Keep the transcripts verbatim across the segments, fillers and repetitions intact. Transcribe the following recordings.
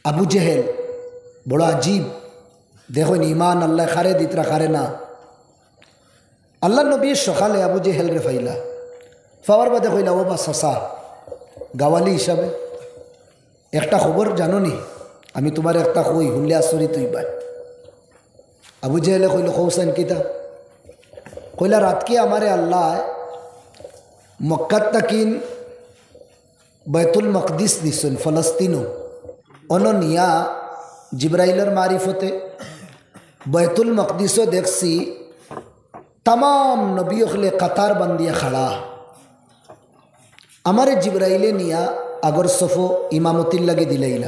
আবু জেহেল বড় আজীব। দেখইন, ইমান আল্লায় কারে দিতরা, কারে না। আল্লার নবীয়ে সকালে আবু জেহেলরে পাইলা, পাওয়ার বাদে কইলা, "ও বা চাচা, গাওয়ালি হিসাবে একটা খবর জানো নি? আমি তুমারে একটা কই, হুনলে আচরিত অইবায়।" আবু জেহেলে কইলো, "কওছাইন কিতা?" কইলা, "রাতকে আমারে আল্লায় মক্কাত তাকিন বায়তুল মাকদিস নিছইন, ফলস্তিনো, অনো নিয়া জিব্রাইলর মারিফতে বায়তুল মাকদিসো দেখছি তামাম নবী অকলে কাতার বান্ধিয়া খাড়া। আমারে জিব্রাইলে নিয়া আগর সফো ইমামতির লাগি দিলাইলা।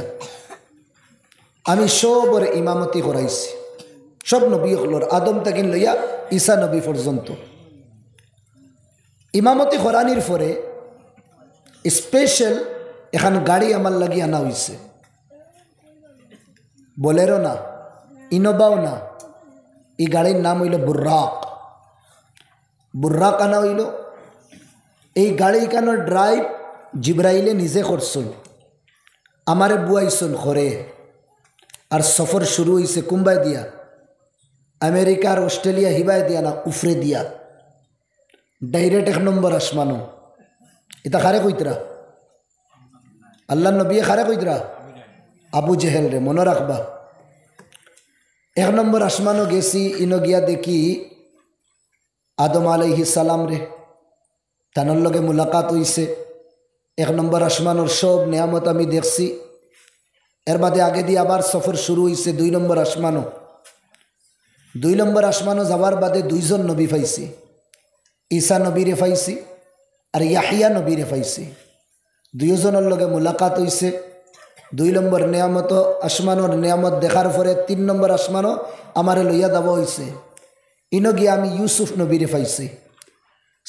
আমি সবর ইমামতি করাইছি, সব নবী অকলর, আদম তাকিন লইয়া ঈসা নবী পর্যন্ত। ইমামতি করানির পরে স্পেশাল এখান গাড়ি আমার লাগি আনা অইছে, বোলেরো না, ইনোভাও না, ই গাড়ির নাম অইলো বুর্রাক। বুর্রাক আনা অইলো। এই গাড়ি ইখানর ড্রাইভ জিব্রাইলে নিজে করছইন, আমারে বুয়াইছইন খরে। আর সফর শুরু অইছে কুনবায় দিয়া? আমেরিকার অস্ট্রেলিয়া হিবায় দিয়া না, উফরে দিয়া, ডাইরেক্ট এক নম্বর আসমানো। ইতা কারে কইতরা? আল্লার নবীয়ে কারে কইতরা? আবু জেহেলরে, মনো রাখবা। এক নম্বর আসমানো গেছি, ইনো গিয়া দেখি আদম আলাইহিস সালামরে, তানর লগে মুলাকাত অইছে। এক নম্বর আসমানর সব নিয়ামত আমি দেখছি। এর বাদে আগেদি আবার সফর শুরু অইছে দুই নম্বর আসমানো। দুই নম্বর আসমানো যাওয়ার বাদে দুইজন নবী পাইছি, ঈসা নবীরে পাইছি আর ইয়াহিয়া নবীরে পাইছি। দুইওজনর লগে মুলাকাত অইছে। দুই নম্বর নিয়ামত, আসমানর নিয়ামত দেখার পরে তিন নম্বর আসমানো আমারে লইয়া যাওয়া অইছে। ইনো গিয়া আমি ইউসুফ নবীরে পাইছি।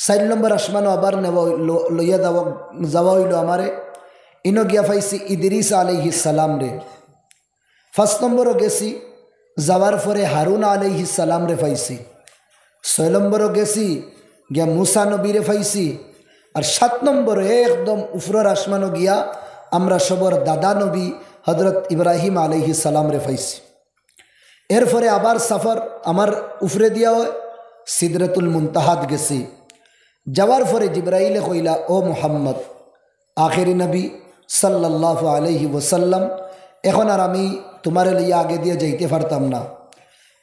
চাইর নম্বর আসমানো আবার নেওয়া অইলো, লইয়া যাওয়া, যাওয়া অইলো আমারে। ইনো গিয়া পাইছি ইদ্রিস আলাইহিস সালামরে। পাঁচ নম্বরো গেছি, যাওয়ার পরে হারুন আলাইহিস সালামরে পাইছি। ছয় নম্বরো গেছি, গিয়া মুসা নবীরে পাইছি। আর সাত নম্বরো একদম উফরর আসমানো গিয়া আমরা সবর দাদা নবী হযরত ইব্রাহিম আলাইহিস সালামরে পাইছি। এরপরে আবার সফর আমার উফরে দিয়া অয়, সিদরাতুল মুনতাহাত গেছি। যাওয়ার পরে জিব্রাইলে কইলা, "ও মুহাম্মদ, আখেরি নবী সাল্লাল্লাহু আলাইহি ওয়াসাল্লাম, এখন আর আমি তুমারে লইয়া আগে দিয়া যাইতে পারতাম না।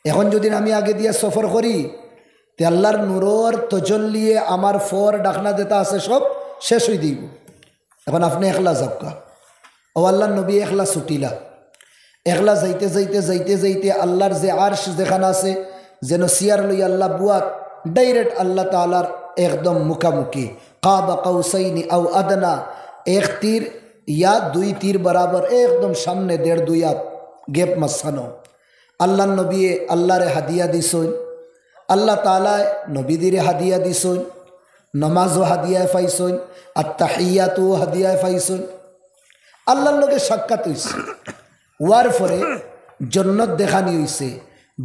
এখন যদি আমি আগে দিয়া সফর করি, তে আল্লার নূরর তজল্লিয়ে আমার ফর ডাকনা যেটা আছে সব শেষ অই দিবো। এখন আপনে একলা যাউক্কা।" ও আল্লার নবী একলা ছুটিলা। একলা যাইতে যাইতে, যাইতে যাইতে আল্লার যে আরশ যেখান আছে, যেন চেয়ার লইয়া আল্লা বুয়াত, ডাইরেক্ট আল্লা তাআলার একদম মুখামুখি। কাবা কাউসাইনি আও আদনা, এক তীর ইয়া দুই তীর বরাবর একদম সামনে দেড় দুই আত গ্যাপ মাঝখানো। আল্লার নবীয়ে আল্লারে হাদিয়া দিছইন, আল্লা তাআলায় নবীদিরে হাদিয়া দিছইন, নমাজও হাদিয়ায় পাইছইন, আত্তাহিয়াতও হাদিয়ায় পাইছইন। আল্লার লগে সাক্ষাৎ অইছে। অওয়ার পরে জন্নত দেখানি অইছে,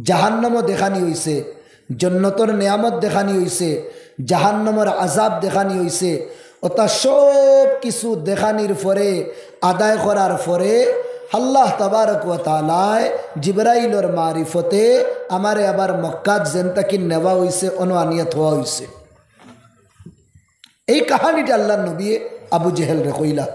জাহান্নামও দেখানি অইছে, জন্নতর নিয়ামত দেখানি অইছে, জাহান্নামর আযাব দেখানি অইছে। অতা সব কিছু দেখানির পরে, আদায় করার পরে, আল্লাহ তাবারক ওয়া তাআলায় জিব্রাইলর মারিফতে আমারে আবার মক্কাত যেন থাকি নেওয়া অইছে, অনো আনিয়া থওয়া অইছে। এই কাহানিটা আল্লার নবীয়ে আবু জেহেলরে কইলা।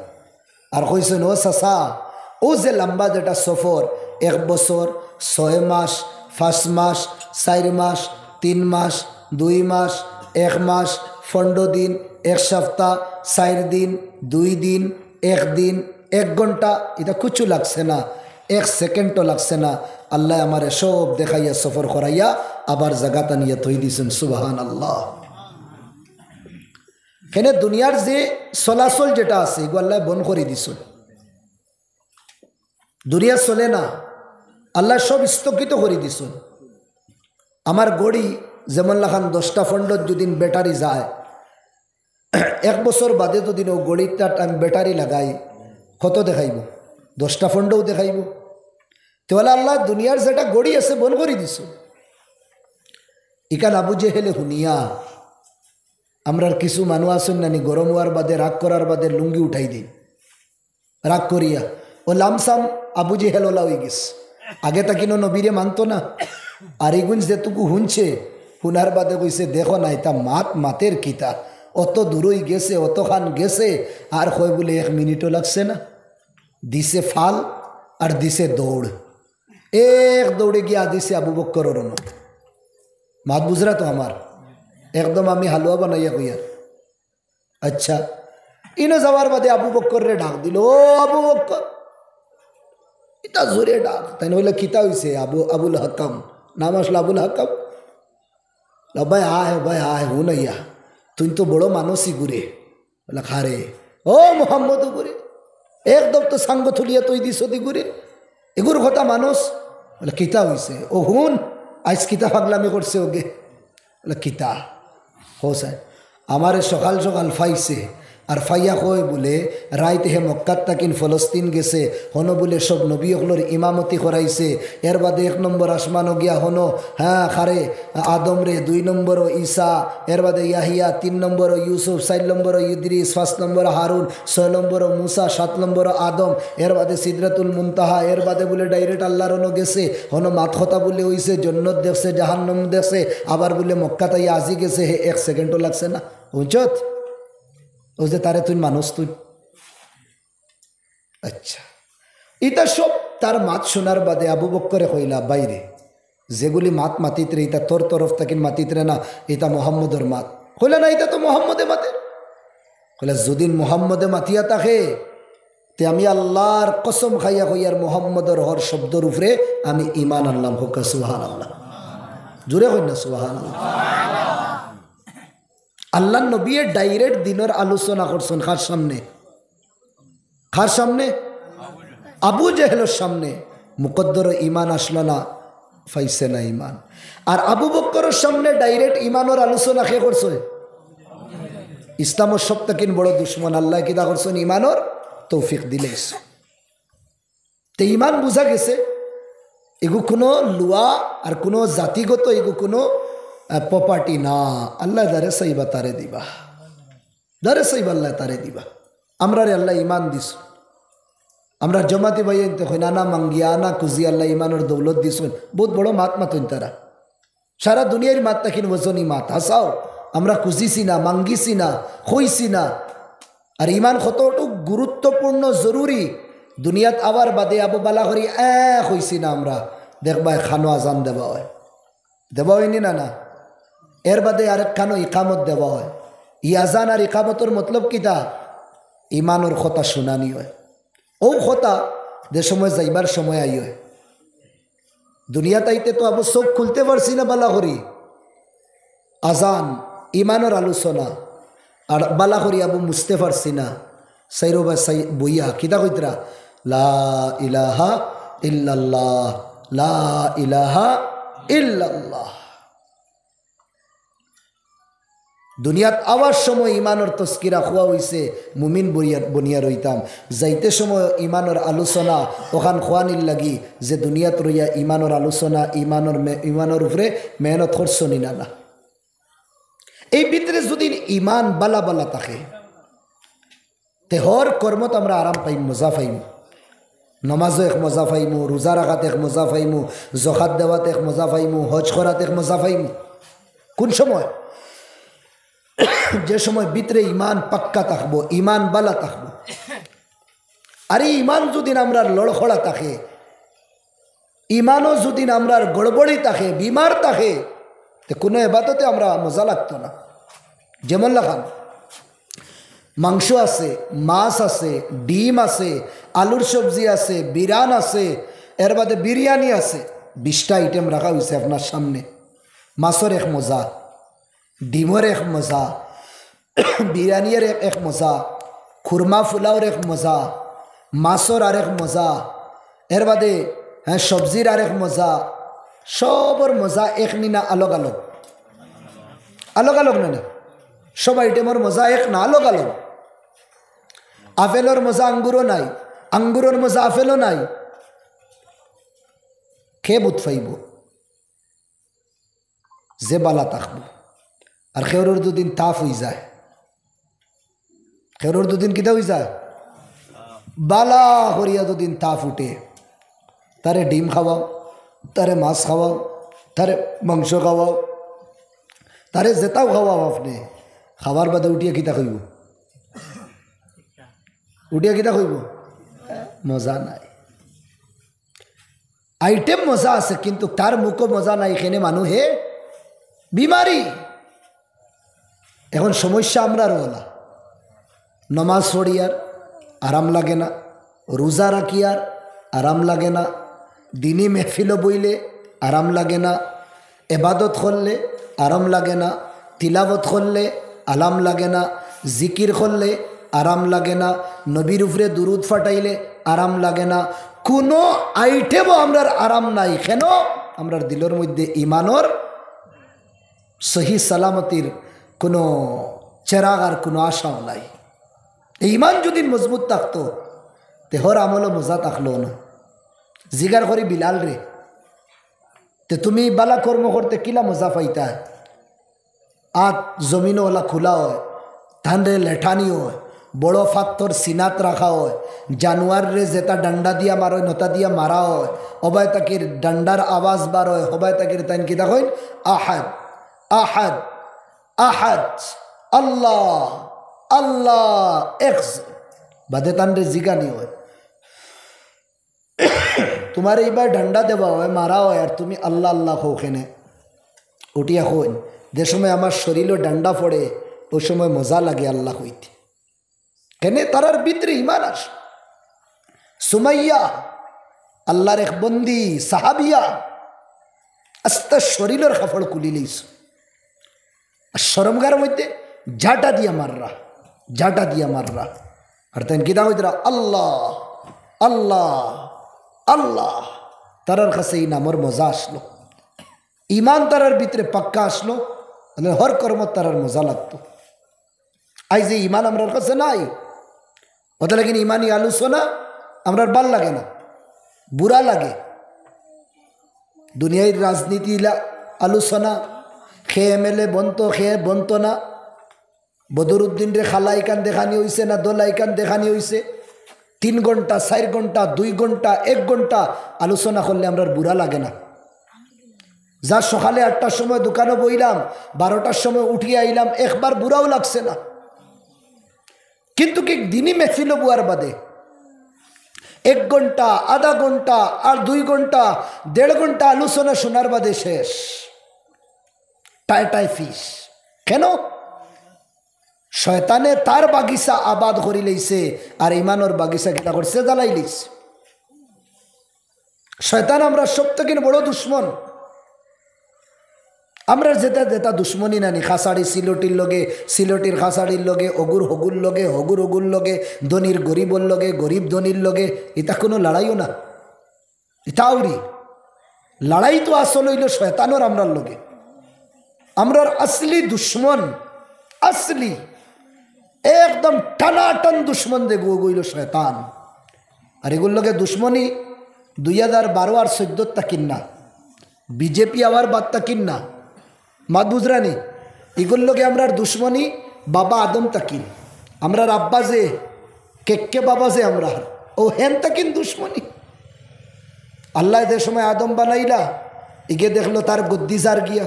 আর কইছইন, "ও চাচা, অউ যে লাম্বা যেটা সফর, এক বছর, ছয় মাস, পাঁচ মাস, চাইর মাস, তিন মাস, দুই মাস, এক মাস, পনরো দিন, এক সপ্তাহ, চাইর দিন, দুই দিন, এক দিন, এক ঘন্টা, ইটা কুছু লাগছে না, এক সেকেন্ডও লাগছে না। আল্লায় আমারে সব দেখাইয়া সফর করাইয়া আবার জাগাত আনিয়া থই দিছইন।" সুবহানাল্লাহ। কেনে দুনিয়ার যে চলাচল যেটা আছে, ইগু আল্লায় বন্ধ করি দিছইন। দুনিয়া চলে না, আল্লায় সব স্থগিত করি দিছইন। আমার ঘড়ি যেমন লাখান দশটা পনরো যদি ব্যাটারি যায়, এক বছর বাদে যদি অউ ঘড়িটাত আমি ব্যাটারি লাগাই, কত দেখাইবো? দশটা পনরো দেখাইবো। তে অলা আল্লায় দুনিয়ার যেটা ঘড়ি আছে বন্ধ করি দিছইন। ইখান আবু জেহেলে হুনিয়া, আমরার কিছু মানুষ আছইন নানি, গরম অওয়ার বাদে, রাগ করার বাদে লুঙ্গি উঠাই দেইন, রাগ করিয়া। ও লামসাম আবু জেহেল ওলা অইগেছে। আগে তা কিনো নবীরে মানতো না। আর ইগুন যেটুকু হুনছে, হুনার বাদে কইছে, "দেখো না, ইতা মাত মাতের কিতা, অত দূরই গেছে, অতখান গেছে, আর কয় বুলে এক মিনিটও লাগছে না।" দিছে ফাল আর দিছে দৌড়। এক দৌড়ে গিয়া দিছে আবু বক্করর অনো। মাত বুঝরা তো আমার? একদম আমি হালুয়া বানাইয়া কইয়ার। আচ্ছা, ইনো যাওয়ার বাদে আবু বক্কররে ডাক দিল, "ও আবু বক্কর।" ইতা জোরে ডাক। তাইন কইলা, "কিতা অইছে আবু, আবুল হাকাম?" নাম আসলো আবুল হাকাম। "ও ভাই আয়, ও ভাই আয়, হুন আইয়া, তুই তো বড় মানুষ ইগুরে।" বলে, "খারে, ও মোহাম্মদ ইগুরে, একদম তো সাঙ্গ তুলিয়া তুই দিস ইগুরে, ইগুর কথা মানুষ।" বলে, "কিতা অইছে?" "ও হুন, আইজ কিতা পাগলামি করছে ওগে।" বলে, "কিতা?" "হো স্যার, আমারে সকাল সকাল ফাইছে, আর ফাইয়া কয় বুলে রাইত হে মক্কাত তাকিন ফলস্তিন গেছে, হনো বুলে সব নবী অকলর ইমামতি করাইছে, এর বাদে এক নম্বর আসমানো গিয়া হনো, হ্যাঁ, খারে, আদম রে, দুই নম্বরও ঈসা, এর বাদে ইয়াহিয়া, তিন নম্বরও ইউসুফ, চাইর নম্বরও ইদ্রিস, পাঁচ নম্বরও হারুন, ছয় নম্বরও মুসা, সাত নম্বরও আদম, এর বাদে সিদরাতুল মুনতাহা, এর বাদে বুলে direct আল্লাহর অনো গেছে, হনো মাত কথা বুলে অইছে, জন্নত দেখছে, জাহান্নাম দেখছে, আবার বুলে মক্কাত আইয়া আজি গেছে, হে এক সেকেন্ডও লাগছে না।" বুঝছত? ও যে তারে তুই মানুষ তুই। আচ্ছা, ইতা সব তার মাত শোনার বাদে আবু বক্করে কইলা, "বাইরে, যেগুলি মাত মাতিতরে, ইতা তোর তরফ থাকি মাতিতরে না, ইতা মোহাম্মদর মাত।" কইলা, "না, ইতা তো মোহাম্মদে মাতের।" কইলা, "যুদি মোহাম্মদে মাতিয়া থাকে, তে আমি আল্লাহর কসম খাইয়া কইয়ার মোহাম্মদর হর শব্দর উপরে আমি ইমান আনলাম।" হোক সুবহানাল্লাহ। জোরে কইন না সুবহানাল্লাহ। আল্লাহর নবীয়ে direct দিনর আলোচনা করছইন কার সামনে? কার সামনে? আবু জেহেলর সামনে। মুকদ্দর ইমান আসলো না, ফাইছে না ইমান। আর আবু বক্করর সামনে direct ইমানর আলোচনা কে করছে? ইসলামর সব থাকি বড় দুশমন। আল্লায় কিতা করছইন? ইমানর তৌফিক দিলাইছইন। তে ইমান বুঝা গেছে, এগু কোনো লুয়া আর কোনো জাতিগত, এগু কোনো, আহ, property না। আল্লায় যারে চাইবা তারে দিবা, যারে চাইবা আল্লায় তারে দিবা। আমরারে আল্লায় ইমান দিছইন, আমরার জমাতি ভাইয়াইন্তে কইন, "আনা মাঙ্গিয়া, আনা খুজি", আল্লায় ইমানর দৌলত দিছইন। বউত বড় মাত মাতইন তারা। সারা দুনিয়ার মাত থাকি ওজনি মাত। হাছাউ, আমরা খুজিছি না, মাঙ্গিছি না, কইছি না। আর ইমান কতটুক গুরুত্বপূর্ণ, জরুরি। দুনিয়াত আওয়ার বাদে আবু বালা করি, এ, কইছি না আমরা। দেখবায় কানো আজান দেওয়া অয়। দেওয়া অয়নি না, না? এর বাদে আরেক কানো ইকামত দেওয়া অয়। ই আজান আর ইকামতর মতলব কিতা? ইমানর কথা শুনানি অয়। ও কথা যে সময় যাইবার সময় আই অয়। দুনিয়াত আইতে তো আবু চউখ খুলতে পারছি না বালা করি। আজান, ইমানর আলোচনা, আর বালা করি আবু মুছতে পারছি না। সাইরো বা সাই বইয়া কিতা কইতরা? "লা ইলাহা ইল্লাল্লাহ, লা ইলাহা ইল্লাল্লাহ।" দুনিয়াত আওয়ার সময় ইমানর তজকিরা কওয়া অইছে, মুমিন বনিয়া, বনিয়া রইতাম। যাইতে সময় ইমানর আলোচনা অখান কওয়ানির লাগি যে দুনিয়াত রইয়া ইমানর আলোচনা, ইমানর মে-, ইমানর উপরে মেহনত করছইন না, না। এই ভিতরে যুদি ইমান বালা বালা থাকে, তে হর কর্মত আমরা আরাম পাইমু, মজা পাইমু। নমাজো এক মজা পাইমু, রোজা রাখাত এক মজা পাইমু, জকাত দেওয়াত এক মজা পাইমু, হজ করাত এক মজা পাইমু। কোন সময়? যে সময় ভিতরে ইমান পাক্কা থাকবো, ইমান বালা থাকবো। আর ই ইমান যুদি আমরার লড়খড়া থাকে, ইমানও যুদি আমরার গড়বড়ি থাকে, বিমার থাকে, তে কোনো এবাদতে আমরা মজা লাগতো না। যেমন লাখান মাংস আছে, মাছ আছে, ডিম আছে, আলুর সবজি আছে, বিরান আছে, এর বাদে বিরিয়ানি আছে, বিশটা আইটেম রাখা অইছে আপনার সামনে। মাছর এক মজা, ডিমর এক মজা, বিরিয়ানির এক, এক মজা, খুরমা ফুলাওর এক মজা, মাছর আরেক মজা, এর বাদে, হ্যাঁ, সবজির আরেক মজা, সবর মজা এক নি না আলগ আলগ? আলগ আলগ না, না? সব আইটেমর মজা এক না, আলগ আলগ। আপেলর মজা আঙ্গুরও নাই, আঙ্গুরর মজা আপেলও নাই। কে বুঝ পাইবো? যে বালা থাকবো। আর কেউরর দুদিন তাফ অইযায়, কেউরর দুদিন কিতা অইযায়? বালা করিয়া যদিন তাপ উঠে, তারে ডিম খাওয়াও, তারে মাছ খাওয়াও, তারে মাংস খাওয়াও, তারে যেতাও খাওয়াও আপনে, খাওয়ার বাদে উঠিয়া কিতা কইবো? উঠিয়া কিতা কইবো? মজা নাই। আইটেম মজা আছে, কিন্তু তার মুখো মজা নাই, এখানে মানুষে বিমারি। এখন সমস্যা আমরার অলা, নমাজ পড়িয়ার আরাম লাগে না, রোজা রাখিয়ার আরাম লাগে না, দিনি মেহফিলো বইলে আরাম লাগে না, এবাদত করলে আরাম লাগে না, তিলাবত করলে আরাম লাগে না, জিকির করলে আরাম লাগে না, নবীর উপরে দুরুদ ফাটাইলে আরাম লাগে না, কোনো আইটেমও আমরার আরাম নাই। কেন? আমরার দিলর মধ্যে ইমানর সহি সালামতির কোনো চেরাগ আর কোনো আশাও নাই। এই ইমান যদি মজবুত থাকতো, তে হর আমলও মজা থাকলো না। জিগার করি বিলাল রে, তে তুমি বালা কর্ম করতে কিলা মজা পাইতা? আত জমিনো অলা খোলা হয়, তানরে লেঠানি হয়, বড় ফাত্তর সিনাত রাখা হয়, জানোয়াররে যেতা ডান্ডা দিয়া মারা হয়, নতা দিয়া মারা হয়, হবায় তাকির ডান্ডার আওয়াজ বার হয়, হবায় তাকির তাইন কিতা কইন? আহাদ, আহাদ, আহাদ, আল্লাহ, আল্লাহ, এক। বাদে তানরে জিগানি হয়, তুমারে ইবার ডান্ডা দেওয়া হয়, মারা হয়, আর তুমি আল্লাহ আল্লাহ কও কেনে? উঠিয়া কইন, যে সময় আমার শরীরও ডান্ডা পড়ে, ওই সময় মজা লাগে আল্লাহ কইতে। কেনে? তারার ভিতরে ইমান আছে। সুমাইয়া, আল্লাহর এক বন্দি, সাহাবিয়া, আস্তা শরীরর কাপড় খুলি লইছে। আর শরমগার মধ্যে ঝাঁটা দিয়া মাররা, ঝাঁটা দিয়া মাররা। আর তাইন কিতা কইতরা? আল্লাহ, আল্লাহ, আল্লাহ। তারার কাছে এই নামর মজা আসলো, ইমান তারার ভিতরে পাক্কা আসলো, মানে হর কর্মত তারার মজা লাগতো। আইজ এই ইমান আমরার কাছে নাই, অতা লাগি ইমানি আলোচনা আমরার বালা লাগে না, বুরা লাগে। দুনিয়ার রাজনীতি ইলা আলোচনা, খে এমএলএ বনতো, খে বনতো না, বদরুদ্দিনরে খালা ইখান দেখানি অইছে না দলা ইখান দেখানি অইছে। তিন ঘন্টা, চাইর ঘন্টা, দুই ঘন্টা, এক ঘন্টা আলোচনা করলে আমরার বুরা লাগে না। যা সকালে আটটার সময় দোকানো বইলাম, বারোটার সময় উঠিয়া আইলাম, একবার বুরাও লাগছে না। কিন্তু কি দিনি মেহফিলো বওয়ার বাদে এক ঘন্টা, আধা ঘন্টা, আর দুই ঘন্টা, দেড় ঘন্টা আলোচনা শোনার বাদে শেষ, টায় টায় ফিস। কেন? শয়তানে তার বাগিচা আবাদ করি লইছে, আর ইমানর বাগিচা কিতা করছে? জ্বালাই লইছে। শয়তান আমরার সব থাকি বড় দুশমন। আমরার যেতা যেতা দুশমনি নানি, খাসাড়ি সিলটির লগে, সিলটির খাসাড়ির লগে, অগুর হগুর লগে, হগুর অগুর লগে, ধনির গরিবর লগে, গরিব ধনির লগে, ইতা কোনো লড়াইও না। ইতা আউরি। লড়াই তো আসল অইলো শয়তানর আমরার লগে। আমরার আসলি দুশমন, আসলি একদম টানাটান দুশমন যেগু, অগু অইলো শয়তান। আর এগুর লগে দুশমনি দুই হাজার বারো আর চৌদ্দর থাকির না, বিজেপি আওয়ার বাদ থাকির না। মাত বুঝরানি? ইগুর লগে আমরার দুশমনি বাবা আদম থাকিন। আমরার আব্বা যে, কেক্কে বাবা যে আমরার, অউ হেন থাকিন দুশমনি। আল্লায় যে সময় আদম বানাইলা, ইগে দেখলো তার গদ্দি যার গিয়া।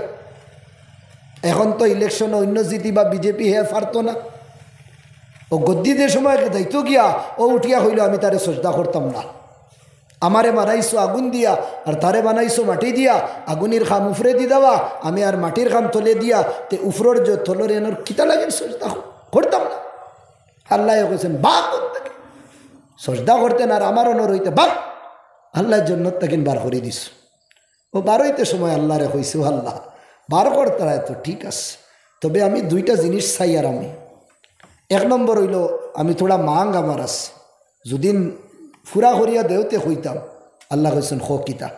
এখন তো ইলেকশনো অইন্য জিতিবা বিজেপি, হে পারতো না। অউ গদ্দি যে সময় যাইতো গিয়া, অউ উঠিয়া কইলো, "আমি তারে সজদা করতাম না।" আমারে বানাইছো আগুন দিয়া, আর তারে বানাইছো মাটি দিয়া, আগুনির কাম উপরেদি দেওয়া, আমি আর মাটির কাম তলে দিয়া, তে উপরর যে তলর এনর কিতা লাগিন সজদা কর-, করতাম না। আল্লায় কইছইন, "বাগ অন থাকি।" সজদা করতে না, আর আমার অনর অইতে, "বাগ।" আল্লায় জন্নত থাকিন বার করি দিছইন। অউ বার অইতে সময় আল্লারে কইছে, "ও আল্লাহ, বার করতায় তো ঠিক আছে, তবে আমি দুইটা জিনিস চাইয়ার আমি। এক নম্বর অইলো, আমি থুড়া মাং আমার আছে, যুদি পুরা করিয়া দেও তে কইতাম।" আল্লায় কইছইন, "কও কিতা?"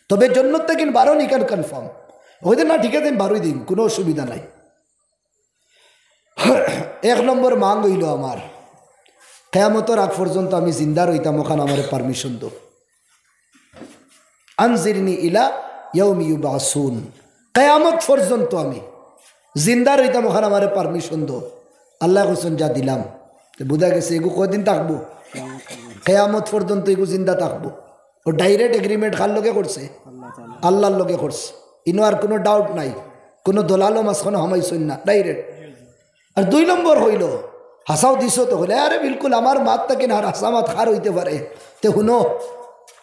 তবে জন্নত থাকিন বারো নি ইখান কনফার্ম। কইতে, "না, ঠিক আছে, আমি বারই দিমু, কুনু অসুবিধা নাই।" এক নম্বর মাং অইলো আমার, কিয়ামতর আগ পর্যন্ত আমি জিন্দা রইতাম, অখান আমারে পারমিশন দেও। আনজিরনি ইলা ইয়াউমি ইউবআসুন। কিয়ামত পর্যন্ত আমি জিন্দা রইতাম, অখান আমারে পারমিশন দেও। আল্লায় কইছইন, "যা দিলাম।" তে বুঝা গেছে, এগু কয়দিন থাকবো? কেয়ামত পর্যন্ত ইগু জিন্দা থাকবো। ও ডাইরেক্ট এগ্রিমেন্ট কার লগে করছে? আল্লাহর লগে করছে। ইনো আর কোনো ডাউট নাই, কোনো দলালও মাঝখানো হামাইছইন না, ডাইরেক্ট। আর দুই নম্বর হইল, হাছাউ দিছো তো হইলে, আরে বিলকুল আমার মাত থাকি না, আর হাছা মাত কার হইতে পারে? তে হুনো,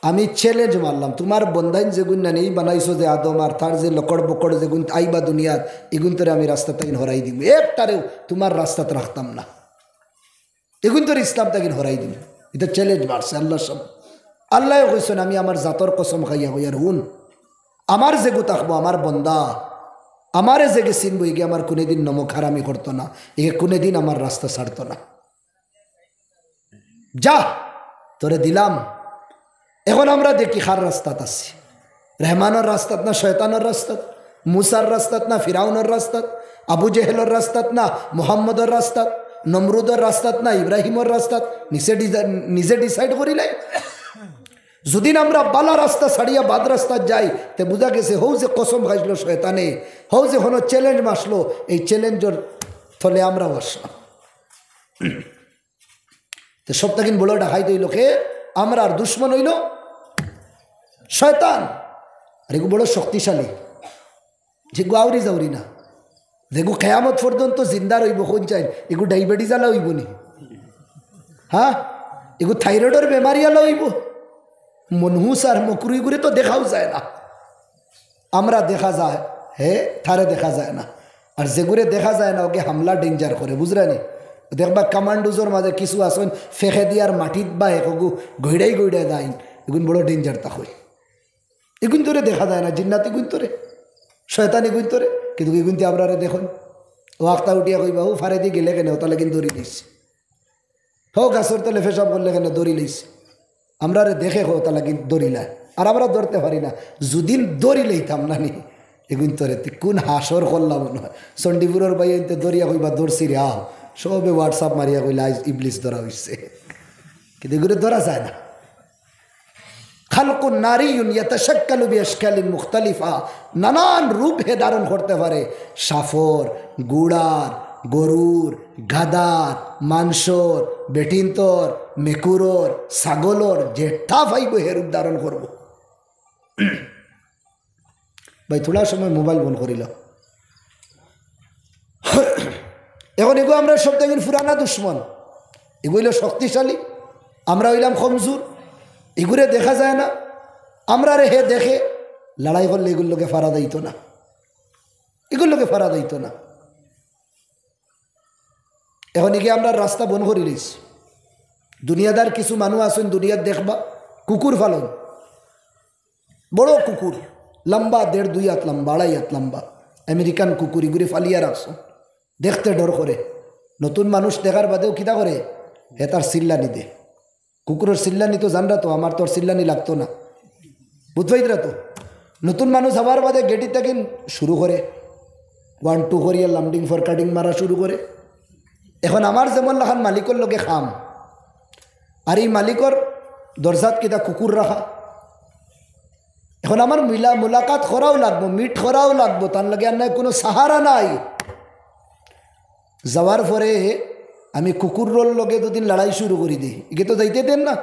আমি চ্যালেঞ্জ মারলাম, তুমার বন্দাইন যেগুন নানি বানাইছো যে আদম, আর তার যে লকড় বকড় যেগুন আইবা দুনিয়াত, ইগুন তোরে আমি রাস্তা থাকি হরাই দিমু, একটারেও তুমার রাস্তাত রাখতাম না। ইগুন তোরে ইসলাম থাকি হরাই দিমু। ইটা চ্যালেঞ্জ মারছে আল্লাহর সামনে। আল্লায় কইছইন, আমি আমার জাতর কসম খাইয়া কইয়ার, হুন, আমার যেগু থাকবো, আমার বন্দা, আমারে যেগে চিনবো, ইগে আমার কুনুদিন নমক হারামি করতো না, ইগে কুনুদিন আমার রাস্তা ছাড়তো না। যা, তোরে দিলাম। এখন আমরা দেখি কার রাস্তাত আছি, রহমানর রাস্তাত না শয়তানর রাস্তাত, মুসার রাস্তাত না ফিরাউনর রাস্তাত, আবু জেহেলর রাস্তাত না মুহাম্মদর রাস্তাত, নমরুদর রাস্তাত না ইব্রাহিমর রাস্তাত। নিজে ডিজা-, নিজে ডিসাইড করিলাই। যুদিন আমরা বালা রাস্তা ছাড়িয়া বাদ রাস্তাত যাই, তে বুঝা গেছে হউ যে কসম খাইছিল শয়তানে, হউ যে হনো চ্যালেঞ্জ মারছিল, এই চ্যালেঞ্জর তলে আমরাও আসলাম। তে সব থাকি বড় ডাকাইত অইল কে? আমরার দুশমন অইল শয়তান। আর ইগু বড় শক্তিশালী, যেগু আউরি যাউরি না, যেগু কেয়ামত পর্যন্ত জিন্দা রইবো। কোন চাইন, ইগু ডায়াবেটিস আলা অইবো নি? হ্যাঁ, ইগু থাইরয়েডর বেমারি আলা অইবো? মনহুস আর মকরু ইগুরে তো দেখাও যায় না। আমরা দেখা যায়, হে, তারে দেখা যায় না। আর যেগুরে দেখা যায় না, ওকে হামলা ডেঞ্জার করে, বুঝরা নি? দেখবা কমান্ডোজর মাঝে কিছু আছইন, ফেকে দিয়ার মাটিত বা একগু গইড়াই গইড়াই যাইন, ইগুন বড় ডেঞ্জার তা কই। ইগুন তোরে দেখা যায় না, জিন্নাত ইগুন তোরে, শয়তান ইগুন তোরে, কিন্তু ইগুন তে আমরারে দেখইন। ও আখতা উঠিয়া কইবা, ও ফারেদি গেলে কেনে, ওতা লাগিন দড়ি লইছে। হো গাছর তলে পেশাব করলে কেনে, দড়ি লইছে। আমরারে দেখে হো, ওতা লাগিন দড়িলা। আর আমরা ধরতে পারি না। যুদিন দড়ি লইতাম না নি, ইগুন তোরে তি কোন হাসর করলাম মনে হয়। চণ্ডীপুরর ভাই ইনতে ধরিয়া কইবা, ধরছি রে, আও। সবে WhatsApp মারিয়া কইলা, আইজ ইবলিস ধরা অইছে। কিন্তু ইগুরে ধরা যায় না। খালকুন নারিয়ুন ইয়াতাশাক্কালু বিআশকালিন মুখতালিফা, নানান রূপ হে ধারণ করতে পারে। সাপর, ঘোড়ার, গরুর, গাধার, মানষর, বেটিন্তর, মেকুরর, ছাগলর, যেটা পাইবো হে রূপ ধারণ করবো। ভাই, থুড়া সময় মোবাইল বন্ধ করিল। এখন ইগু আমরার সব থাকি পুরানা দুশমন, ইগু অইল শক্তিশালী, আমরা অইলাম কমজোর, ইগুরে দেখা যায় না, আমরারে হে দেখে, লড়াই করলে ইগুর লগে ফারা যাইতো না, ইগুর লগে ফারা যাইতো না। এখন ইগে আমরার রাস্তা বন্ধ করি লইছি। দুনিয়াদার কিছু মানুষ আছইন, দুনিয়াত দেখবা, কুকুর পালইন, বড় কুকুর, লম্বা দেড় দুই আত লম্বা, আড়াই আত লম্বা, আমেরিকান কুকুর, ইগুরে পালিয়া রাখছইন। দেখতে ডর করে। নতুন মানুষ দেখার বাদেও কিতা করে? হে তার চিল্লানি দে। কুকুরর চিল্লানি তো জানরা তো, আমার তো আর চিল্লানি লাগতো না, বুঝবাইতরা তো। নতুন মানুষ আওয়ার বাদে গেটি থাকি শুরু করে, ওয়ান টু করিয়া লামডিং ফরকাটিং মারা শুরু করে। এখন আমার যেমন লাখান মালিকর লগে কাম, আর ই মালিকর দরজাত কিতা কুকুর রাখা। এখন আমার মিলা-, মুলাকাত করাও লাগবো, মিট করাও লাগবো, তার লগে আর নাই কোনো সাহারা নাই। যাওয়ার পরে আমি কুকুরর লগে দুদিন লড়াই শুরু করি দেই, ইগে তো যাইতে দেন না,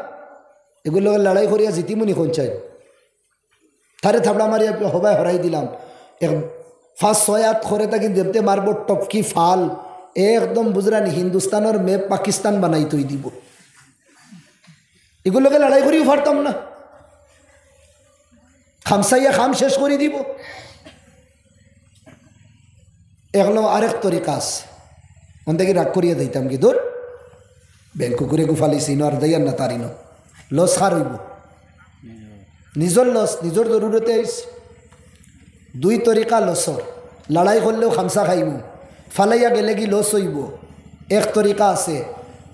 ইগুর লগে লড়াই করিয়া জিতিমুনি কোন চাই। তারে থাবড়া মারিয়া হবায় হরাই দিলাম। এক পাঁচ ছয় আত করে থাকি যেমতে মারবো, টপকি ফাল, একদম বুঝরা নি, হিন্দুস্তানর ম্যাপ পাকিস্তান বানাই থই দিবো। ইগুর লগে লড়াই করিও পারতাম না, খামসাইয়া কাম শেষ করি দিবো। এগুলো আরেক তরিকা আছে, অন থাকি রাগ করিয়া দিতাম কি, দূর, ব্যাংক কুকুরে গু ফালিছি, ইনো আর যাইয়ার না, তার ইনো লস কার অইবো? নিজর লস, নিজর জরুরতে আইছি। দুই তরিকা লসর, লড়াই করলেও খামসা খাইমু, ফালাইয়া গেলে কি লস অইবো? এক তরিকা আছে,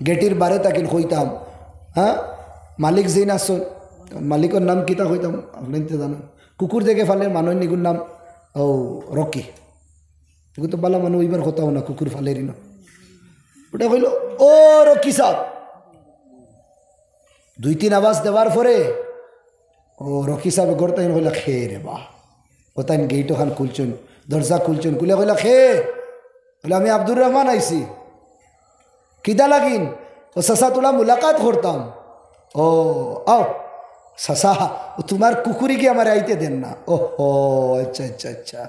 গেটির বারে থাকিন কইতাম, হ্যাঁ, মালিক যেইন আছইন, মালিকর নাম কিতা কইতাম, আপনে তো জানইন, কুকুর দেখে ফালে মানুষ নিগুর নাম, ও, রকি। এগু তো বালা মানুষ অইবার কথাও না, কুকুর ফালের ইনো। ওটা কইল, "ও রকি সাব।" দুই তিন আওয়াজ দেওয়ার পরে, ও রকি সাব ঘর তাইন কইলা, "খে রে বা।" ও তাইন গেট ওখান খুলছইন, দরজা খুলছইন, খুলে কইলা, "খে?" বলে, "আমি আব্দুর রহমান আইছি।" "কিতা লাগিন?" ও চাচা, তোরা মুলাকাত করতাম। ও, আও চাচা, ও তুমার কুকুরে কি আমারে আইতে দেন না? ও হো, আচ্ছা, আচ্ছা, আচ্ছা।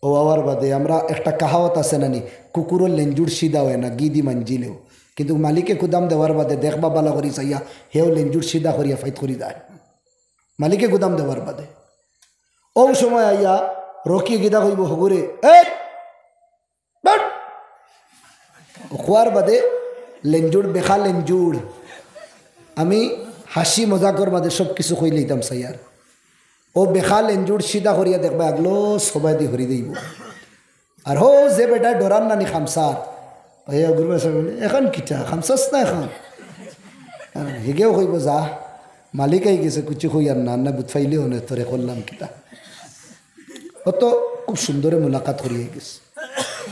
ও আওয়ার বাদে আমরা একটা কাহাওয়াত আছে না নি, কুকুরর লেঞ্জুর সিধা অয় না, গিদি মাঞ্জিলেও। কিন্তু মালিকে কুদাম দেওয়ার বাদে দেখবা বালা করি চাইয়া, হেও লেঞ্জুর সিধা করিয়া ফাইত করি যায়। মালিকে কুদাম দেওয়ার বাদে। ও সময় আইয়া রকি গিদা কইব হগুরে, "এই, বাট!" খোয়ার বাদে লেঞ্জুর, বেখা লেঞ্জুর। আমি হাসি মজাকর মাঝে সব কিছু কই লইতাম চাইয়ার। ও বেখা লেঞ্জুর সিধা করিয়া দেখবা, আগলো সবাই দি হরি দেইব। আর হো যে বেটা ডরার নানি খামসার, ওই গুরু সাহেব বলে, "এখন কিতা? খামসাস না এখন?" আর হিগেও কইব, "যা, মালিক আই গেছে, কুচি কই আর না, না বুঝ পাইলে হনে তোরে করলাম কিতা।" অত খুব সুন্দরে মুলাকাত করিয়া গেছে।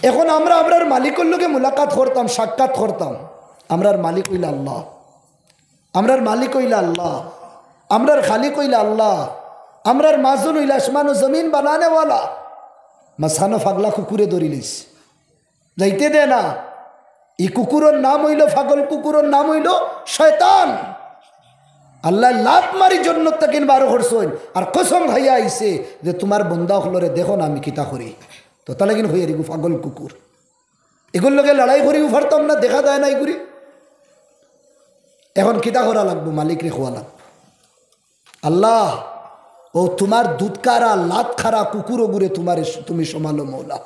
এখন আমরা আমরার মালিকর লগে মুলাকাত করতাম, সাক্ষাৎ করতাম। আমরার মালিক অইলা আল্লাহ, আমরার মালিক অইলা আল্লাহ, আমরার খালিক অইলা আল্লাহ, আমরার মাজুন অইলা আসমান ও জমিন বানানেওয়ালা। মাঝখানো ফাগলা কুকুরে ধরি লইছে, যাইতে দে না। ই কুকুরর নাম অইলো, ফাগল কুকুরর নাম অইলো শয়তান। আল্লায় লাত মারি জন্নত থাকিন বারো করছইন, আর কসম খাইয়া আইছে যে, "তুমার বন্দা অকলরে দেখো না আমি কিতা করি।" তো তাহলে কিন হইয়ার ইগু ফাগল কুকুর, এগুর লগে লড়াই করিও পারতাম না, দেখা যায় না ইগুরে। এখন কিতা করা লাগবো? মালিকরে কওয়া লাগবো, "আল্লাহ, ও তুমার দুধ খারা, লাত খারা কুকুর অগুরে তুমারে, তুমি সমালো মৌলা।"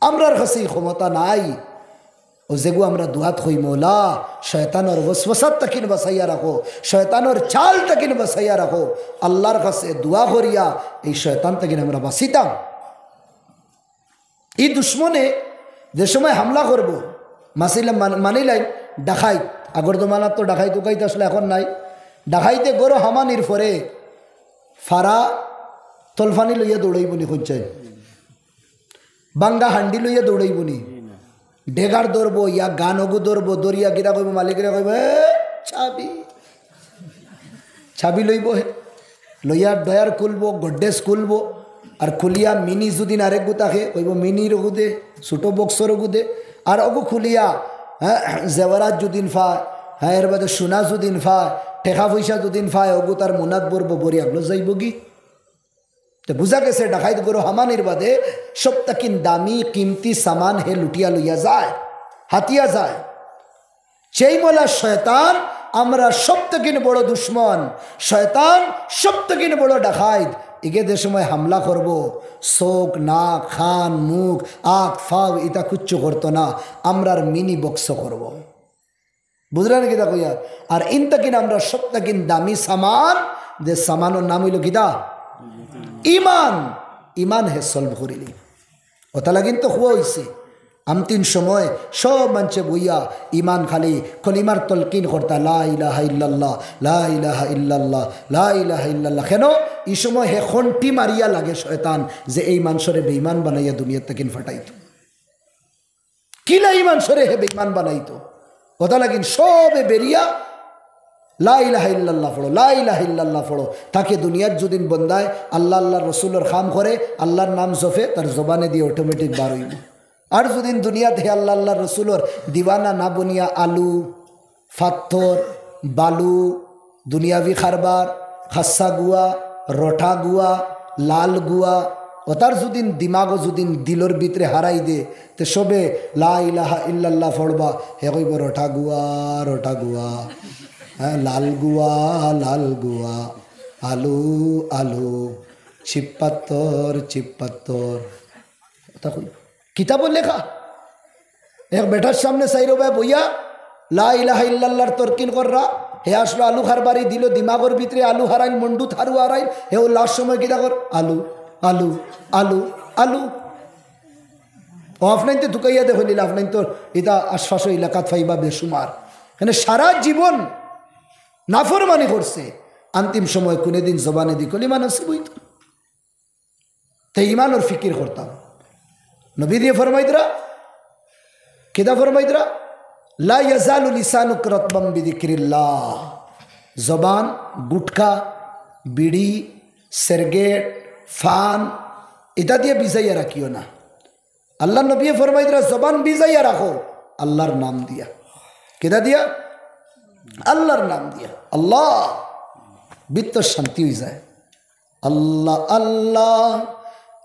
আমরার কাছে ই ক্ষমতা নাই। ও যেগু আমরা দোয়াত কই, "মৌলা, শয়তানর ওয়াসওয়াসাত থাকিন বাঁচাইয়া রাখো, শয়তানর চাল থাকিন বাঁচাইয়া রাখো।" আল্লাহর কাছে দোয়া করিয়া এই শয়তান থাকিন আমরা বাঁচিতাম। ই দুশমনে যে সময় হামলা করবো, মাসিলা মান-, মানিলাইন ডাকাইত, আগর জমানাত তো ডাকাইত উকাইত আসলে এখন নাই। ডাকাইতে গরো হামানির পরে ফারা তলফানি লইয়া দৌড়াইবো নি, কইছাই বাঙ্গা হান্ডি লইয়া দৌড়াইবো নি। ডেগার ধরবো, ইয়া গান অগু ধরবো, ধরিয়া গিরা কইবো, মালিকরে কইবো, "এ, চাবি।" চাবি লইবো হে, লইয়া ডয়ার খুলবো, গড্রেজ খুলবো, আর খুলিয়া মিনি যুদিন আরেকগু থাকে, কইবো, "মিনির অগু দে, ছোট বক্সর অগু দে।" আর অগু খুলিয়া, হ্যাঁ, জেওয়ারাত যুদিন পায়, হ্যাঁ, এর বাদে সোনা যুদিন পায়, টেকা পয়সা যুদিন পায়, অগু তার মুনাত ভরবো, ভরি আগলো যাইবো গি। তে বুঝা গেছে, ডাকাইত গরো হামানির বাদে সব থাকিন দামি কিমতি সামান হে লুটিয়া লইয়া যায়, হাতিয়া যায়। সেই মৌলা শয়তান আমরা সব থাকিন বড় দুশমন, শয়তান সব থাকিন বড় ডাকাইত। ইগে যে সময় হামলা করবো, চোখ, নাক, কান, মুখ, আখ, ফাও ইতা কুচ্ছু করতো না, আমরার মিনি বক্স করবো। বুঝরা নি কিতা কইয়ার? আর ইন থাকিন আমরা সব থাকিন দামি সামান, যে সামানর নাম অইলো কিতা? ইমান। ইমান হে সলভ করিলি। অতা লাগিন তো কওয়া অইছে, আন্তিম সময় সব মানষে বইয়া ইমান খালি কলিমার তলকিন করতা, "লা ইলাহা ইল্লাল্লাহ, লা ইলাহা ইল্লাল্লাহ, লা ইলাহা ইল্লাল্লাহ।" কেন? ই সময় হে খন্টি মারিয়া লাগে শয়তান, যে এই মানষরে বেইমান বানাইয়া দুনিয়ার থাকিন ফাটাইতো। কিলা ই মানষরে হে বেইমান বানাইতো? অতা লাগিন সবে বেরিয়া লা ইলাহা ইল্লাল্লাহ পড়ো, লা ইলাহা ইল্লাল্লাহ পড়ো। তাকে দুনিয়াত যুদিন বন্দায় আল্লাহ, আল্লাহর রসুলর কাম করে, আল্লাহর নাম জপে, তার জবানে দিয়া অটোমেটিক বার অইবো। আর যুদিন দুনিয়াত হে আল্লাহ, আল্লাহর রসুলর দিওয়ানা না বনিয়া আলু, ফাত্তর, বালু, দুনিয়াবি কারবার, খাসা গুয়া, রটা গুয়া, লাল গুয়া, অতার যুদিন দিমাগো যুদিন দিলর ভিতরে হারাই দে, তে সবে লা ইলাহা ইল্লাল্লাহ পড়বা, হে কইবো, "রটা গুয়া, রটা গুয়া, হ্যাঁ, লাল গুয়া, লাল গুয়া, আলু, আলু, চিপ্পাত্তর, চিপ্পাত্তর।" অতা কইবো। কিতাবো লেখা। এক বেটার সামনে চাইরোবায় বইয়া লা ইলাহা ইল্লাল্লাহর তলকিন কররা, হে আসলো আলু কারবারি, দিলো দিমাগর ভিতরে আলু হারাইল, মন্ডু থারু হারাইল, হে ও লাস্ট সময় কিতা কর, "আলু, আলু, আলু, আলু।" ও আফনাইনতে তুকাইয়া দেখইন, আফনাইনতর ইতা আশপাশো এলাকাত পাইবা বেসুমার। মানে সারা জীবন নাফরমানি করছে, আন্তিম সময় কুনুদিন জবানে দি কলিমা নসিব অইতো। তে ইমানর ফিকির করতাম। নবীজিয়ে ফরমাইতরা, কিতা ফরমাইতরা? "লা ইয়াজালু লিসানুকা রাতবাম বিযিকরিল্লাহ।" জবান, গুটখা, বিড়ি, সিগারেট, পান, ইতা দিয়া ভিজাইয়া রাখিও না। আল্লাহর নবীয়ে ফরমাইতরা, "জবান ভিজাইয়া রাখো আল্লাহর নাম দিয়া।" কিতা দিয়া? আল্লাহর নাম দিয়া। আল্লাহ, ভিতর শান্তি অই যায়। আল্লাহ আল্লাহ,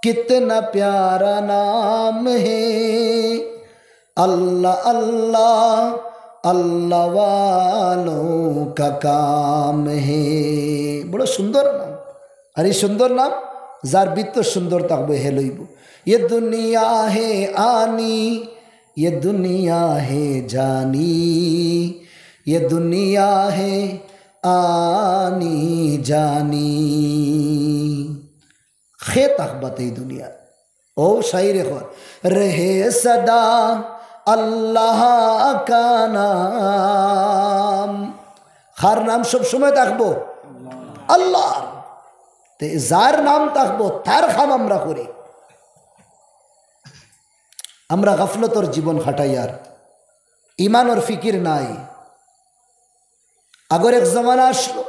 কিতনা প্যারা নাম হে। আল্লাহ আল্লাহ, আল্লাহ ওয়ালোঁ কা কাম হে। বড় সুন্দর নাম। আর এই সুন্দর নাম যার ভিতর সুন্দর থাকবো, হে লইবো। ইয়ে দুনিয়া হে আনি, ইয়ে দুনিয়া হে জানি, ইয়ে দুনিয়া হে আনি জানি। কে থাকবা তে এই দুনিয়া। ও শাইরে কর, রহে সদা আল্লাহ কা নাম। কার নাম সব সময় থাকবো? আল্লাহর। তে যার নাম থাকবো, তার কাম আমরা করি। আমরা গাফলতর জীবন কাটাইয়ার, ইমানর ফিকির নাই। আগর এক জমানা আসলো,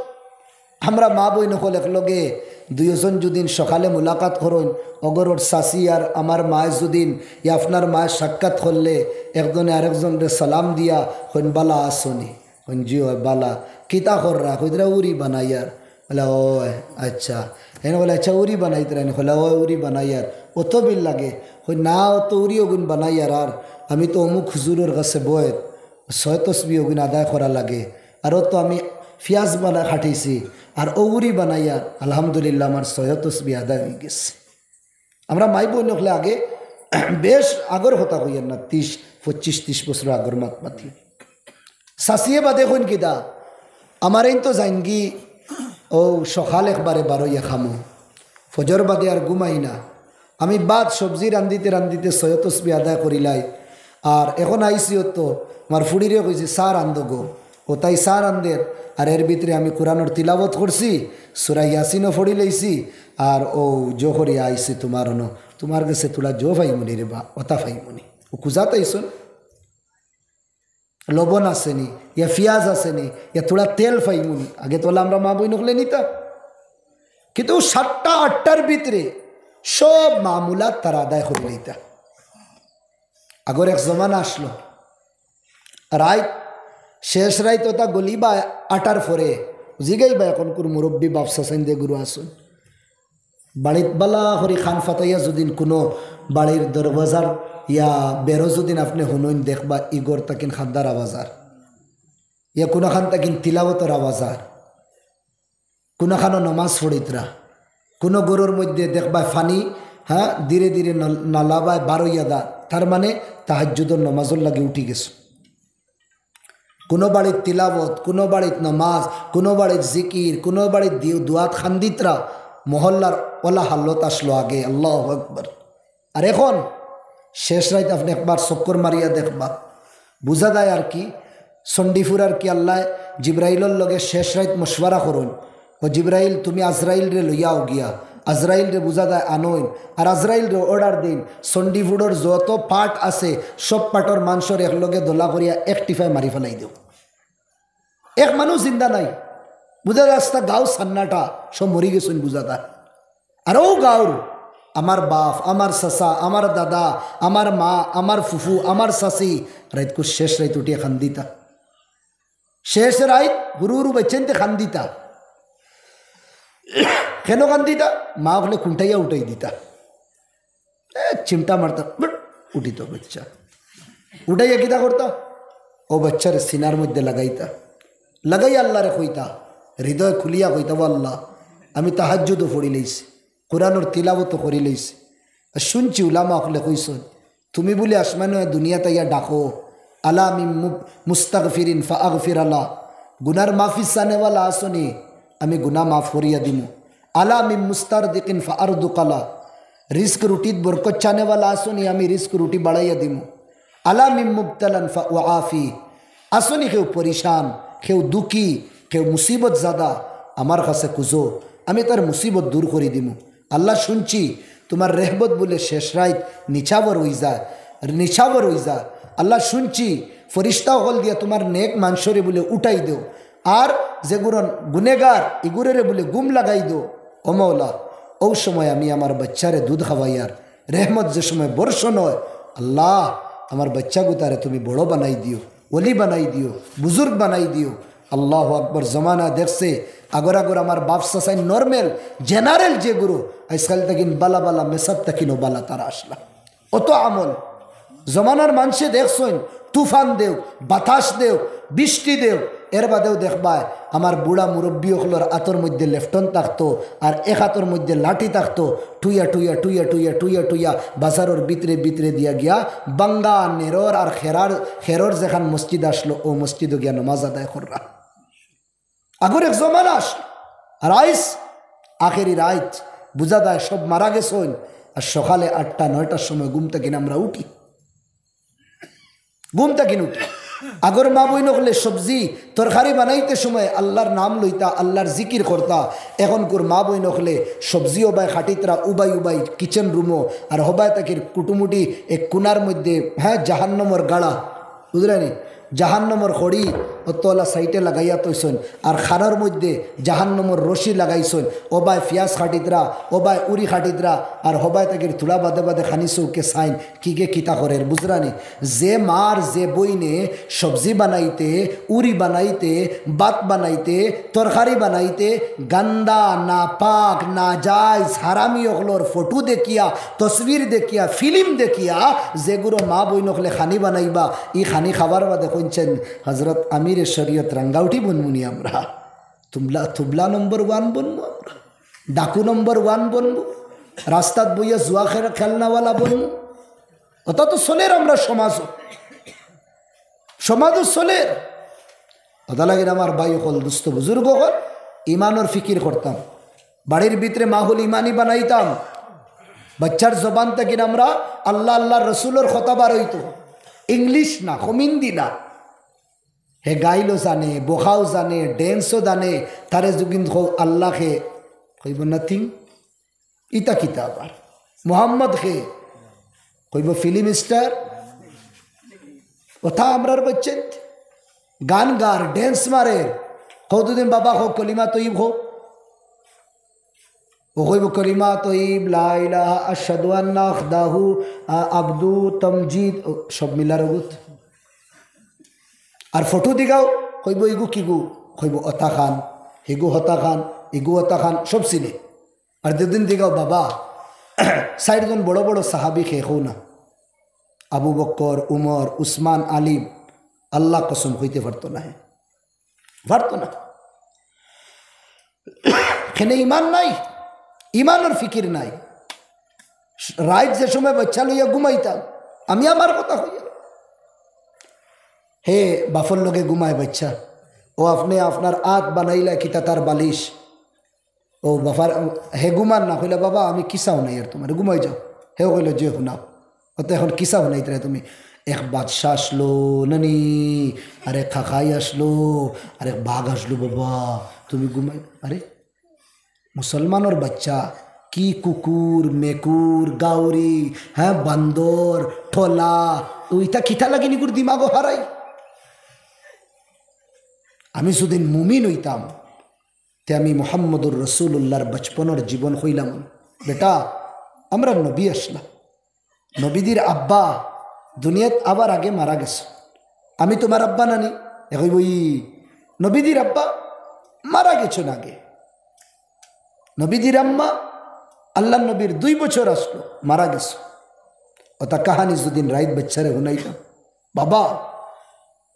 আমরা মা বইন অকল একলগে দুইজন যুদিন সকালে মুলাকাত করইন, অগরর চাচি আর আমার মায় যুদিন, ই আপনার মায় সাক্ষাৎ করলে একজনে আরেকজনরে সালাম দিয়া কইন, "বালা আছনি?" কইন, "জি অয়, বালা।" "কিতা কররা?" কইতরা, "উরি বানাইয়ার।" বলে, "অয়, আচ্ছা।" এনে বলে, "আচ্ছা, উরি বানাইতরা?" এনে বলে, "অয়, উরি বানাইয়ার।" "অত বিল লাগে?" কই, "না, অত উরি অগুন বানাইয়ার, আর আমি তো অমুক হুজুরর কাছে বয়ের, ছয় তসবি অগুন আদায় করা লাগে, আর অত আমি পিয়াজ বানা কাটিছি, আর অউ উরি বানাইয়ার, আলহামদুলিল্লাহ, আমার ছয় তসবি আদায় অই গেছে।" আমরা মাই বইন অকলে আগে, বেশ আগর কথা কইয়ার না, ত্রিশ, পঁচিশ, ত্রিশ বছর আগর মাত মাতি। চাচিয়ে বাদে কইন কিতা, "আমার এইন তো যাইনগি, অউ সকাল একবারে বারইয়া খামু, ফজর বাদে আর ঘুমাই না। আমি ভাত সবজি রান্দিতে রান্দিতে ছয় তসবি আদায় করিলাই, আর এখন আইছি অত, আমার ফুড়িরে কইছি, 'চা রান্ধো গো।' অউ তাই চা রান্ধের, আর এর ভিতরে আমি কোরআনর তিলাওয়াত করছি, সূরা ইয়াসিনও পড়ি লইছি, আর অউ জো করিয়া আইছি তুমার অনো, তুমার গেছে থুড়া জো পাইমুনি রে বা, অতা পাইমুনি।" অউ কুজাত আইছইন, লবণ আছেনি, ইয়া পিয়াজ আছেনি, ইয়া থুড়া তেল পাইমুনি। আগে তো অলা আমরা মা বইন অকলে নিতা। কিন্তু সাতটা আটটার ভিতরে সব মামুলাত তারা আদায় করি লইতা। আগর এক জমানা আসলো, রাইত, শেষ রাইত অতা গলিবা আটার পরে, জিগাইবা অখন কুর মুরব্বি বাপ চাচাইন দে গুরু আছইন, বাড়িত বালা করি কান ফাটাইয়া যুদিন কুনু বাড়ির দরওয়াজার ইয়া বেরো যুদিন আপনে হুনইন, দেখবা ই ঘর থাকিন কান্দার আওয়াজ আর, ইয়া কুনুখান থাকিন তিলাওয়াতর আওয়াজ আর, কুনুখানো নমাজ পড়িতরা, কুনু ঘরর মধ্যে দেখবা পানি, হ্যাঁ, ধীরে ধীরে নল-, নালাবায় বারইয়া দা, তার মানে তাহাজ্জুদর নমাজর লাগি উঠি গেছে। কুনু বাড়িত তিলাওয়াত, কুনু বাড়িত নমাজ, কুনু বাড়িত জিকির, কুনু বাড়িত দি-, দুয়াত কান্দিতরা, মহল্লার অলা হালত আসলো আগে, আল্লাহু আকবার। আর এখন শেষ রাইত আপনে একবার চক্কর মারিয়া দেখবা, বুজা যায় আর কি, চণ্ডীপুর আর কি আল্লায় জিব্রাইলর লগে শেষ রাইত মশওয়ারা করইন, "ও জিব্রাইল, তুমি আজরাইলরে লইয়া আও গিয়া।" আজরাইলরে বুজা যায় আনইন, আর আজরাইলরে order দেইন, "চণ্ডীপুরর যত পার্ট আছে, সব পার্টর মানষর একলগে দলা করিয়া এক টিফায় মারি ফালাই দেও।" এক মানুষ জিন্দা নাই, বুজা যায় আস্তা গাঁও সান্নাটা, সব মরি গেছইন বুজা যায়। আর অউ গাঁওর আমার বাপ, আমার চাচা, আমার দাদা, আমার মা, আমার ফুফু, আমার চাচি, রাইতকু শেষ রাইত উঠিয়া কান্দিতা। শেষ রাইত হুরু হুরু বাইচ্চাইন্তে কান্দিতা। কেনে কান্দিতা? মা অকলে কুন্টাইয়া উঠাই দিতা। এ, চিমটা মারতা, বুট, উঠিতো বাইচ্চা। উঠাইয়া কিতা করতা? অউ বাইচ্চারে সিনার মধ্যে লাগাইতা। লাগাইয়া আল্লারে কইতা, হৃদয় খুলিয়া কইতা, "ও আল্লাহ, আমি তাহাজ্জুদও পড়ি লইছি, কোরআনর তিলাওয়াতও করি লইছি।" আর শুনছি উলামা অকলে কইছইন, তুমি বুলে আসমানো দুনিয়াত আইয়া ডাকো, "আলা মিন মুব-, মুস্তাগফিরিন ফাআগফির আলা।" গুনার মাফি চানেওয়ালা আছনি, আমি গুনা মাফ করিয়া দিমু। "আলা মিন মুস্তারদিকিন ফাআরদুক আলা।" রিস্ক রুটিত বরকত চানেওয়ালা আছনি, আমি রিস্ক রুটি বাড়াইয়া দিমু। "আলা মিন মুবতালান ফাউআফি।" আছনি কেউ পরিশান, কেউ দুঃখী, কেউ মুসিবত জাদা, আমার কাছে কুজো, আমি তার মুসিবত দূর করি দিমু। আল্লাহ শুনছি, তুমার রেহমত বুলে শেষ রাইত নিছাবর অই যায়, নিছাবর অই যায়। আল্লাহ শুনছি, ফিরিস্তা অকল দিয়া তুমার নেক মানষরে বুলে উঠাই দেও, আর যেগুন গুনেগার, ইগুরেরে বুলে ঘুম লাগাই দেও। ও মওলা, অউ সময় আমি আমার বাইচ্চারে দুধ খাওয়াইয়ার, রেহমত যে সময় বর্ষণ অয়, আল্লাহ, আমার বাইচ্চাগুতারে তুমি বড় বানাই দিও। ওলি বানাই দিও, বুজুর্গ বানাই দিও। আল্লাহু আকবার। জমানা দেখছে, আগর আগর আমার বাপ চাচাইন normal, general যেগুরু, আইজকাইল তাকিন বালা বালা, মেসাব তাকিনও বালা তারা আছলা। অত আমল। জমানার মানষে দেখছইন, তুফান দেউক, বাতাস দেউক, বৃষ্টি দেউক, এর বাদেও দেখবায় আমার বুড়া মুরব্বি অকলর আতর মধ্যে লেফটন থাকতো, আর এক আতর মধ্যে লাঠি থাকতো, টুইয়া টুইয়া টুইয়া টুইয়া টুইয়া টুইয়া বাজারর ভিতরে ভিতরে দিয়া গিয়া বাঙ্গা নেরর আর খেরার, খেরর যেখান মসজিদ আছলো, অউ মসজিদো গিয়া নমাজ আদায় কররা। আগর এক জমানা আছলো। আর আইজ আখেরি রাইত, বুঝা যায় সব মারা গেছইন। আর সকালে আটটা নয়টার সময় ঘুম থাকি আমরা উঠি, ঘুম থাকি উঠি। আগর মা বইন অকলে সবজি তরকারি বানাইতে সময় আল্লার নাম লইতা, আল্লার জিকির করতা। এখনকুর মা বইন অকলে সবজি হবায় কাটিতরা উবাই উবাই kitchen roomও, আর হবায় তাকির কুটুমুটি এক কুনার মধ্যে, হ্যাঁ, জাহান্নমর গাড়া, বুঝরানি? জাহান্নমর খড়ি অতলা সাইডে লাগাইয়া থইছইন, আর খারর মধ্যে জাহান্নমর রশি লাগাইছইন। হবায় পিয়াজ কাটিতরা, হবায় উরি কাটিতরা, আর হবায় তাকির থুড়া বাদে বাদে খানি চউখে চাইন, কিগে কিতা করের, বুঝরানি? যে মার যে বইনে সবজি বানাইতে, উরি বানাইতে, ভাত বানাইতে, তরকারি বানাইতে গান্দা, নাপাক, নাজাইজ, হারামি অকলর ফটো দেখিয়া, তসবির দেখিয়া, film দেখিয়া যেগুরু মা বইন অকলে খানি বানাইবা, ই খানি খাবার বাদে কইনছেন, "হজরত আমিরে শরিয়ত রাঙ্গাউটি বনমুনি আমরা, তুবলা, তুবলা number one বনমু আমরা, ডাকু number one বনমু, রাস্তাত বইয়া জুয়া খেল-, খেলনাওয়ালা বনমু।" অতা তো চলের আমরা সমাজও, সমাজও চলের। অতা লাগিন আমার ভাই অকল, দুস্ত বুজুর্গ অকল, ইমানর ফিকির করতাম, বাড়ির ভিতরে মাহল ইমানি বানাইতাম। বাচ্চার জবান থাকি আমরা আল্লা, আল্লার রসুলর কথা বার অইতো, English না, কমিন্দি না। হে গাইলও জানে, বখাও জানে, danceও জানে, তারে যুগিন কও আল্লা খে, কইবো nothing। ইতা কিতা আবার? মোহাম্মদ খে, কইবো film star। অতা আমরার বাচ্চাইন্তে গান গার, dance মারের। কও দুদিন বাবা কও, কলিমা তৈব কও। ও কইবো কলিমা তৈব, লা ইলাহা, আশহাদু আন্না আখদাহু, আ-, আব্দু, তমজিদ, ও সব মিলার অগুত। আর ফটো দিগাও, কইবো ইগু কিগু, কইবো অতা খান, হিগু হতা খান, ইগু অতা খান, সব চিনে। আর যেদিন দিগাও বাবা, চাইরজন বড় বড় সাহাবি খে কও না, আবু বক্কর, উমর, উসমান, আলী, আল্লা কসম কইতে পারতো না হে, পারতো না। কেনে ইমান নাই, ইমানর ফিকির নাই। রাইত যে সময় বাচ্চা লইয়া ঘুমাইতাম, আমি আমার কথা কইয়া, হে বাফর লগে ঘুমায় বাচ্চা, ও আপনে আপনার আত বানাইলা কিতা তার বালিশ, ও বাফর, হে ঘুমার না, কইলা, "বাবা, আমি কিসাও নাই আর তুমার, ঘুমাই যাও।" হে কইলো, "যে হুনাও।" অত এখন কিসা হুনাইতরায় তুমি, "এক বাদশা আছলো নানি, আর এক খাখাই আছলো, আর এক বাঘ আছলো বাবা, তুমি ঘুমাই।" আরে, মুসলমানর বাচ্চা, কি কুকুর, মেকুর, গাউরি, হ্যাঁ, বান্দর, ঠলা, ও ইতা কিতা লাগিন ইগুর দিমাগো হারাই? আমি যুদি মুমিন অইতাম, তে আমি মুহাম্মদুর রাসূলুল্লাহর বচপনর জীবন কইলাম। বেটা, আমরার নবী আছলা, নবীজির আব্বা দুনিয়াত আবার আগে মারা গেছে। আমি তুমার আব্বা নানি? এ কইবো, "ই, নবীজির আব্বা মারা গেছইন আগে।" নবীজির আম্মা আল্লার নবীর দুই বছর আছলো, মারা গেছে। অতা কাহানি যুদিন রাইত বাচ্চারে হুনাইতাম, বাবা,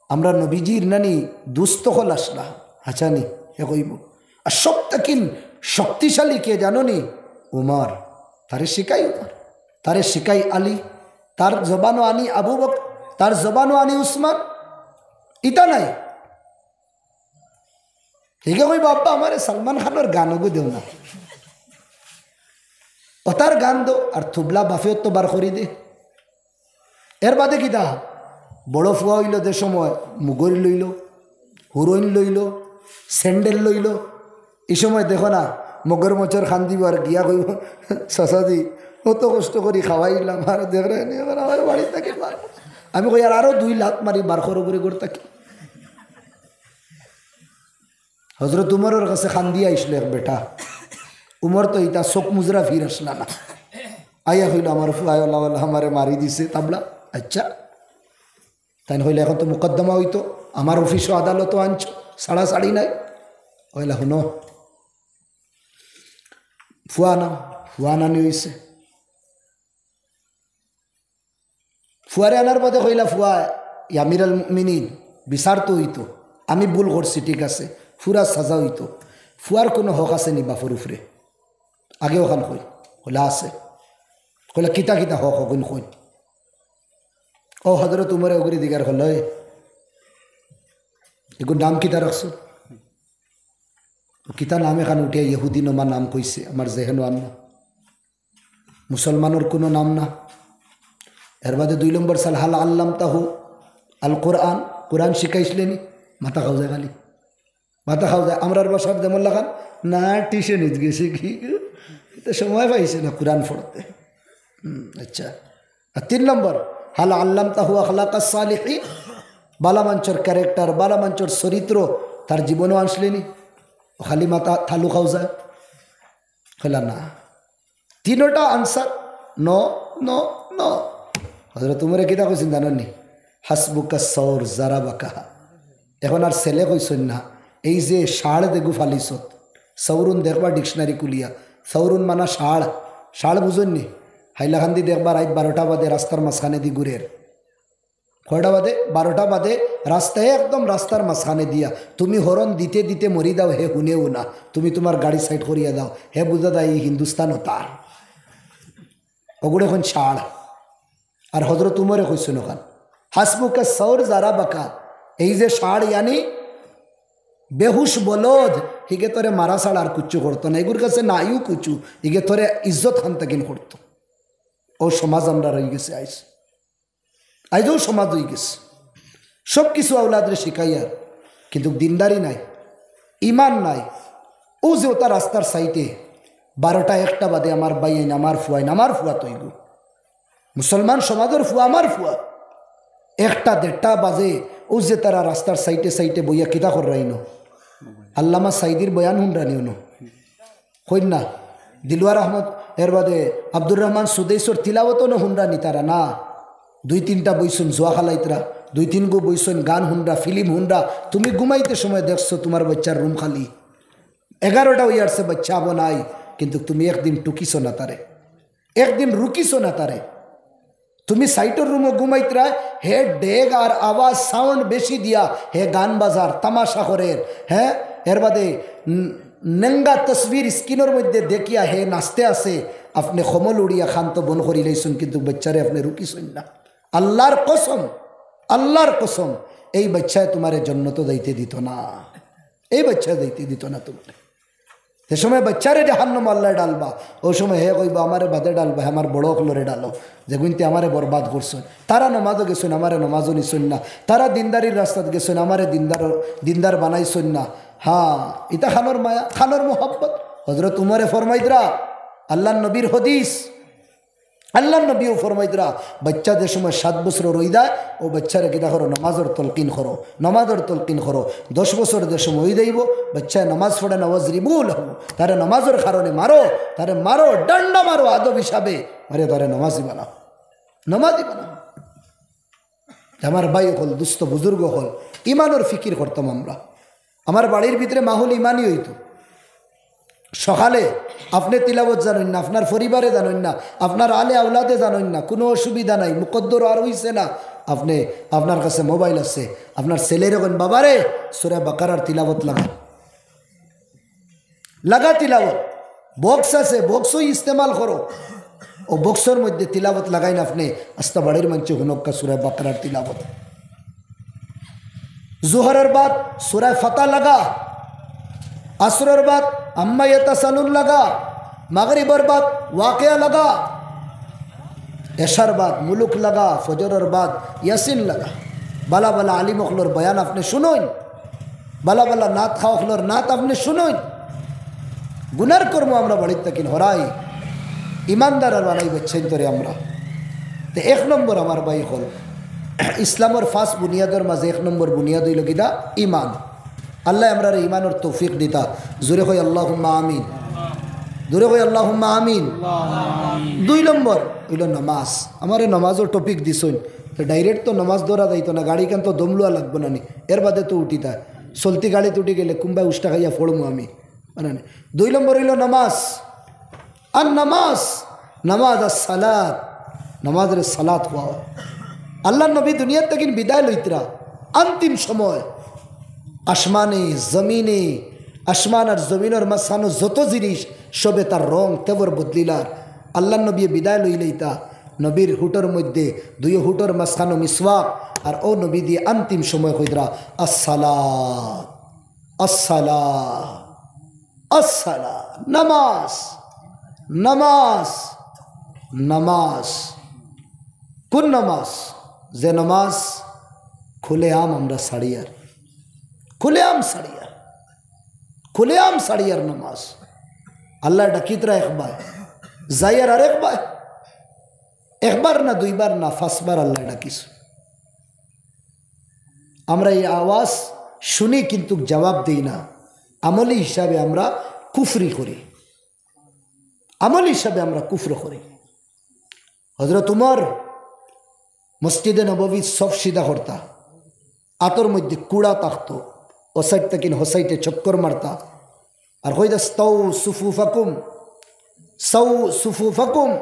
আমরা নবীজির নানি দুস্ত অকল আছলা, হাছানি, হে কইবো। আর সব থাকিন শক্তিশালী কে জানো নি? উমর। তারে শিখাই উমর, তারে শিখাই আলী, তার জবানো আনি আবু বকর, তার জবানো আনি উসমান। ইতা নাই। হিগে কইবো, "আব্বা, আমারে সালমান খানর গান অগু দেও না।" অতার গান দেও, আর তুবলা বাফেও তো বার করি দে। এর বাদে কিতা? বড় ফুয়া অইলো যে সময় মুগরি লইলো, হুরইন লইলো, স্যান্ডেল লইলো, ই সময় দেখো না, মগর মচর খান্দিবো আর গিয়া কইবো, "চাচাজি, অত কষ্ট করি খাওয়াইলাম, আর দেখরায়নি, এবার আমার বাড়ি থাকি বার।" আমি কই, "আর আরো দুই লাত মারি বার করো করে ঘর থাকি।" হজরত উমরর কাছে খান্দিয়া আইছলো এক বেটা। উমর তো ইতা চোখ মুজরা ফির আছলা না। আইয়া কইলো, "আমার ফুয়ায় ওলা ওলা আমারে মারি দিছে তাবলা।" আচ্ছা, তাইন কইলা, "এখন তো মোকদ্দমা অইতো, আমার অফিসও আদালতও আনছো, ছাড়াছাড়ি নাই।" কইলা, "হুনো, ফুয়া না, ফুয়া নানি অইছে।" ফুয়ারে আনার বাদে কইলা, "ফুয়া, ইয়া আমিরাল মুমিনিন, বিচার তো অইতো, আমি ভুল করছি, ঠিক আছে, ফুরা সাজা অইতো, ফুয়ার কুনু হক আছে নি বাপর উপরে?" আগে অখান কই, কইলা, "আছে।" কইলা, "কিতা কিতা হক অগুন কইন?" ও হজরত উমরে অগুরে জিগার করলা, "এগুর নাম কিতা রাখছো?" কিতা নাম এখান উঠিয়া ইহুদি নমা নাম কইছে, আমার জেহেনো আর না। মুসলমানর কুনু নাম না। এর বাদে দুই নম্বর সাল, "হাল আল্লামতাহু আল কোরআন?" কোরআন শিখাইছলে নি? মাথা খাও যায় খালি। মাথা খাও যায়। আমরার বাসার যেমন লাখান, না টিউশনিত গেছে কি? তো সময় পাইছে না কোরআন পড়তে। হুম, আচ্ছা। আর তিন নম্বর, "হাল আল্লামতাহু আখলাকাস সালিহিন?" বালা মানষর character, বালা মানষর চরিত্র তার জীবনও আনছলে নি? ও খালি মাথা থালু খাও যায়? কইলা, "না।" তিনোটা answer, no, no, no। হজরত উমরে কিতা কইছইন জানইন নি? "হাসবুকা সৌর জারাবাকা।" এখন আর ছেলে কইছইন না, এই যে ষাঁড় দেগু ফালিছত, সৌরুন দেখবা dictionary খুলিয়া, সৌরুন মানা ষাঁড়, ষাঁড় বুঝইন নি? হাইলাকান্দি দেখবা রাইত বারোটা বাদে রাস্তার মাঝখানেদি ঘুরের। কয়টা বাদে? বারোটা বাদে। রাস্তায়, একদম রাস্তার মাঝখানে দিয়া তুমি হরন দিতে দিতে মরি যাও, হে হুনেও না, তুমি তুমার গাড়ি side করিয়া যাও, হে বুঝা যায় ই হিন্দুস্তান ও তার। ওগুলো এখন ষাঁড়। আর হজরত উমরে কইছইন অখান, "হাসবুকা সৌর জারাবাকা।" এই যে ষাঁড়, ইয়ানি বেহুশ বলদ, হিগে তোরে মারা ছাড়া আর কুচ্ছু করতো না, এগুর কাছে নাইও কুচ্ছু, হিগে তোরে ইজ্জত খান তাকিন করতো। ও সমাজ আমরার অইগেছে আইজ। আইজও সমাজ অইগেছে। সব কিছু আওলাদরে শিখাইয়ার, কিন্তু দিনদারি নাই, ইমান নাই। ও যে ওটা রাস্তার সাইডে বারোটা একটা বাদে আমার ভাইয়াইন, আমার ফুয়াইন, আমার ফুয়া তৈগু। মুসলমান সমাজর ফুয়া, আমার ফুয়া। একটা দেড়টা বাজে ও যে তারা রাস্তার সাইডে সাইডে বইয়া কিতা কররাইন? আল্লামা সাইদির বয়ান হুনরানি অনো। কইন না। দিলওয়ার আহমদ, এর বাদে আব্দুর রহমান সুদেইসর তিলাওয়াত অনো হুনরানি তারা না। দুই তিনটা বইছইন জুয়া খালাইতরা, দুই তিন গু বইছইন গান হুনরা, film হুনরা। তুমি ঘুমাইতে সময় দেখছো তুমার বাচ্চার room খালি। এগারোটা অইয়ারছে, বাচ্চা আবো নাই, কিন্তু তুমি একদিন টুকিছো না তারে, একদিন রুকিছো না তারে। তুমি সাইডর room-ও ঘুমাইতরায়, হে ডেগ আর আওয়াজ, sound বেশি দিয়া হে গান বাজার, তামাশা করের, হ্যাঁ? এর বাদে, উম, নেঙ্গা তসবির screen-র মধ্যে দেখিয়া হে নাচতে আছে, আপনে খমল উড়িয়া খান তো বন করিলাইছইন, কিন্তু বাচ্চারে আপনে রুকিছইন না। আল্লার কসম, আল্লার কসম, এই বাচ্চায় তুমারে জন্নতো যাইতে দিতো না, এই বাচ্চায় যাইতে দিতো না তুমারে। যে সময় বাচ্চারে জাহান্নামো আল্লায় ডালবা, ও সময় হে কইবা, "আমারে বাদে ডালবা, হে আমার বড় অকলরে ডালো, যেগুইন্তে আমারে বরবাদ করছইন। তারা নমাজো গেছইন, আমারে নমাজো নিছইন না। তারা দিনদারির রাস্তাত গেছইন, আমারে দিনদার, দিনদার বানাইছইন না।" হ্যাঁ, ইতা খানোর মায়া, খানোর মোহাব্বত। হজরত উমরে ফরমাইতরা, আল্লার নবীর হাদিস, আল্লার নবীও ফরমাইতরা, বাচ্চা যে সময় সাত বছর রই যায়, ও বাচ্চারে কিতা করো? নমাজর তলকিন করো, নমাজর তলকিন করো। দশ বছর যে সময় অই যাইবো, বাচ্চায় নমাজ পড়ে না, "ওয়াজরিবু লাহু", তারে নমাজর কারণে মারো, তারে মারো, ডান্ডা মারো আদব হিসাবে, মারে তারে নমাজি বানাও, নমাজি বানাও। আমার ভাই অকল, দুস্ত বুজুর্গ অকল, ইমানর ফিকির করতাম আমরা। আমার বাড়ির ভিতরে মাহফিল ইমানি অইতো। সকালে আপনে তিলাওয়াত জানইন না, আপনার পরিবারে জানইন না, আপনার আলে আওলাদে জানইন না, কুনু অসুবিধা নাই, মুকদ্দর আর অইছে না, আপনে, আপনার কাছে mobile আছে, আপনার ছেলেরে কইন, "বাবারে, সূরা বাকারার তিলাওয়াত লাগা।" লাগা তিলাওয়াত। Box আছে, box-ও ইস্তেমাল করো। ও box-র মধ্যে তিলাওয়াত লাগাইন আপনে, আস্তা বাড়ির মানষে হুনউক্কা সূরা বাকারার তিলাওয়াত। জোহরর বাদ সূরা ফাতা লাগা, আসরর বাদ আম্মা ইয়াতাসালুন লাগা, মাগরিবর বাদ ওয়াকিয়া লাগা, এশার বাদ মুলুক লাগা, ফজরর বাদ ইয়াসিন লাগা। বালা বালা আলিম অকলর বয়ান আপনে শুনইন, বালা বালা নাত খা অকলর নাত আপনে শুনইন। গুনার কর্ম আমরা বাড়িত থাকিন হরাই, ইমানদার আর বানাই বাচ্চাইন্তরে আমরা। তে এক নম্বর আমার ভাই অকল, ইসলামর পাঁচ বুনিয়াদর মাঝে এক নম্বর বুনিয়াদ অইলো কিতা? ইমান। আল্লায় আমরারে ইমানর তৌফিক দিতা। জোরে কই আল্লাহুম্মা আমিন। জোরে কই আল্লাহুম্মা আমিন। দুই নম্বর অইলো নামাজ। আমারে নামাজর topic দিছইন। ডাইরেক্ট তো নামাজ ধরা যাইতো না, গাড়িখান তো দমলুয়া লাগবো না নি, এর বাদে তো উঠিতা। চলতি গাড়িত উঠি গেলে কুনবায় উষ্টা খাইয়া পড়মু আমি। মানে, দুই নম্বর অইলো নামাজ। আর নামাজ, নামাজ আর সালাত, নামাজরে সালাত কওয়া। আল্লাহর নবী দুনিয়ার থাকি বিদায় লইতরা, অন্তিম সময় আসমানে, জমিনে, আসমান আর জমিনর মাঝখানো যত জিনিস, সবে তার রং তেবর বদলিলার। আল্লাহর নবী বিদায় লইলাইতা, নবীর হুটর মধ্যে, দুই হুটর মাঝখানো মিসওয়াক, আর অউ নবী দিয়া অন্তিম সময় কইতরা, "আসসালাত, আসসালাত, আসসালাত।" নামাজ, নামাজ, নামাজ। কোন নামাজ? যে নামাজ খুলেআম আমরা ছাড়িয়ার, খুলেআম ছাড়িয়ার, খুলেআম ছাড়িয়ার নামাজ। আল্লায় ডাকিতরা একবার, যাইয়ার আরেকবার, একবার না, দুইবার না, পাঁচবার আল্লায় ডাকিছইন। আমরা এই আওয়াজ শুনি কিন্তু জবাব দেই না, আমলি হিসাবে আমরা কুফরি করি, আমলি হিসাবে আমরা কুফর করি। হযরত উমর মসজিদে নববীত সফ সিধা করতা, আতর মধ্যে কুড়া থাকতো, অউ সাইড থাকি অউ সাইডে চক্কর মারতা, আর কইতা, "ইস্তাউ সুফুফাকুম, ইস্তাউ সুফুফাকুম।"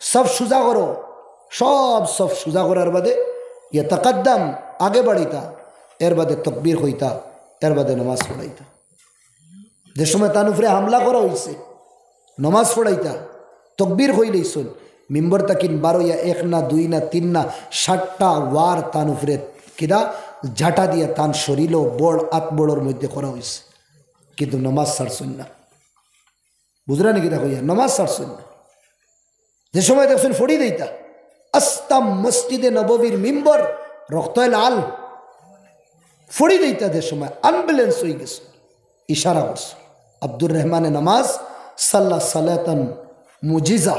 সফ সুজা করো, সব সফ সুজা করার বাদে ইয়াতাকাদ্দাম, আগে বাড়িতা, এর বাদে তকবীর কইতা, এর বাদে নামাজ পড়াইতা। যে সময় তান উপরে হামলা করা অইছে, নামাজ পড়াইতা, তকবীর কইলাইছইন, মিম্বর থাকি বারইয়া এক না, দুই না, তিন না, সাতটা বার তান উপরে কিতা ঝাঁটা দিয়া তান শরীরও বড়, আত বড়র মধ্যে করা অইছে, কিন্তু নামাজ ছাড়ছইন না। বুঝরা নি কিতা কইয়ার? নামাজ ছাড়ছইন না। যে সময় দেখছইন ফড়ি দিতা, আস্তা মসজিদে নববীর মিম্বর রক্তে লাল, ফড়ি দিতা যে সময় অ্যাম্বুলেন্স অইগেছে, ইশারা করছে। আব্দুর রহমানে নামাজ সাল্লা সালাতান মুজিজা,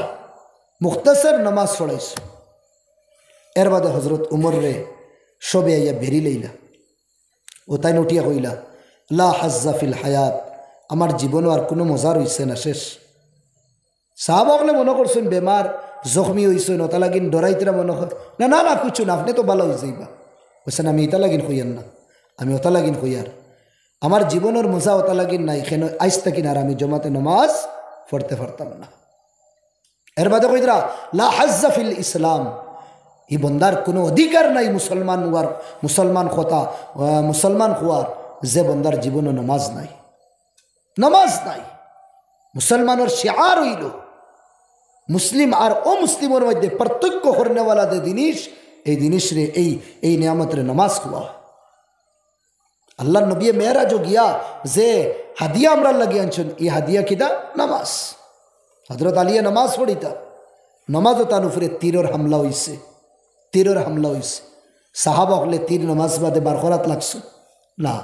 মুখতাসর নামাজ পড়াইছে। এর বাদে হযরত উমররে সবে আইয়া বেড়ি লইলা। অউ তাইন উঠিয়া কইলা, "লা হাজ্জা ফিল হায়াত, আমার জীবনও আর কুনু মজা রইছে না, শেষ।" সাহাবা অকলে মনো করছইন বেমার, জখমি অইছইন, অতা লাগিন ডরাইতরা মনো কর। "না, না, না, কিচ্ছু না, আপনে তো ভালা অইযাইবা।" কইছইন, "আমি ইতা লাগিন কইয়ার না, আমি অতা লাগিন কইয়ার। আমার জীবনর মজা অতা লাগিন নাই, কেনে আইজ থাকি আর আমি জমাতে নামাজ পড়তে পারতাম না।" এর বাদে কইতরা, "লা হাজ্জা ফিল ইসলাম।" ই বন্দার কুনু অধিকার নাই মুসলমান অওয়ার, মুসলমান কথা, আহ, মুসলমান অওয়ার, যে বন্দার জীবনও নামাজ নাই, নামাজ নাই। মুসলমানর শিআর অইলো, মুসলিম আর অমুসলিমর মধ্যে পার্থক্য করনেওয়ালা যে জিনিস, এই জিনিসরে, এই, এই নিয়ামতরে নামাজ কওয়া। আল্লাহর নবীয়ে মেরাজো গিয়া যে হাদিয়া আমরার লাগি আনছইন, ই হাদিয়া কিতা? নামাজ। হযরত আলীয়ে নামাজ পড়িতা, নামাজও তান উপরে তীরর হামলা অইছে, তীরর হামলা অইছে। সাহাবা অকলে তীর নামাজ বাদে বার করাত লাগছইন না,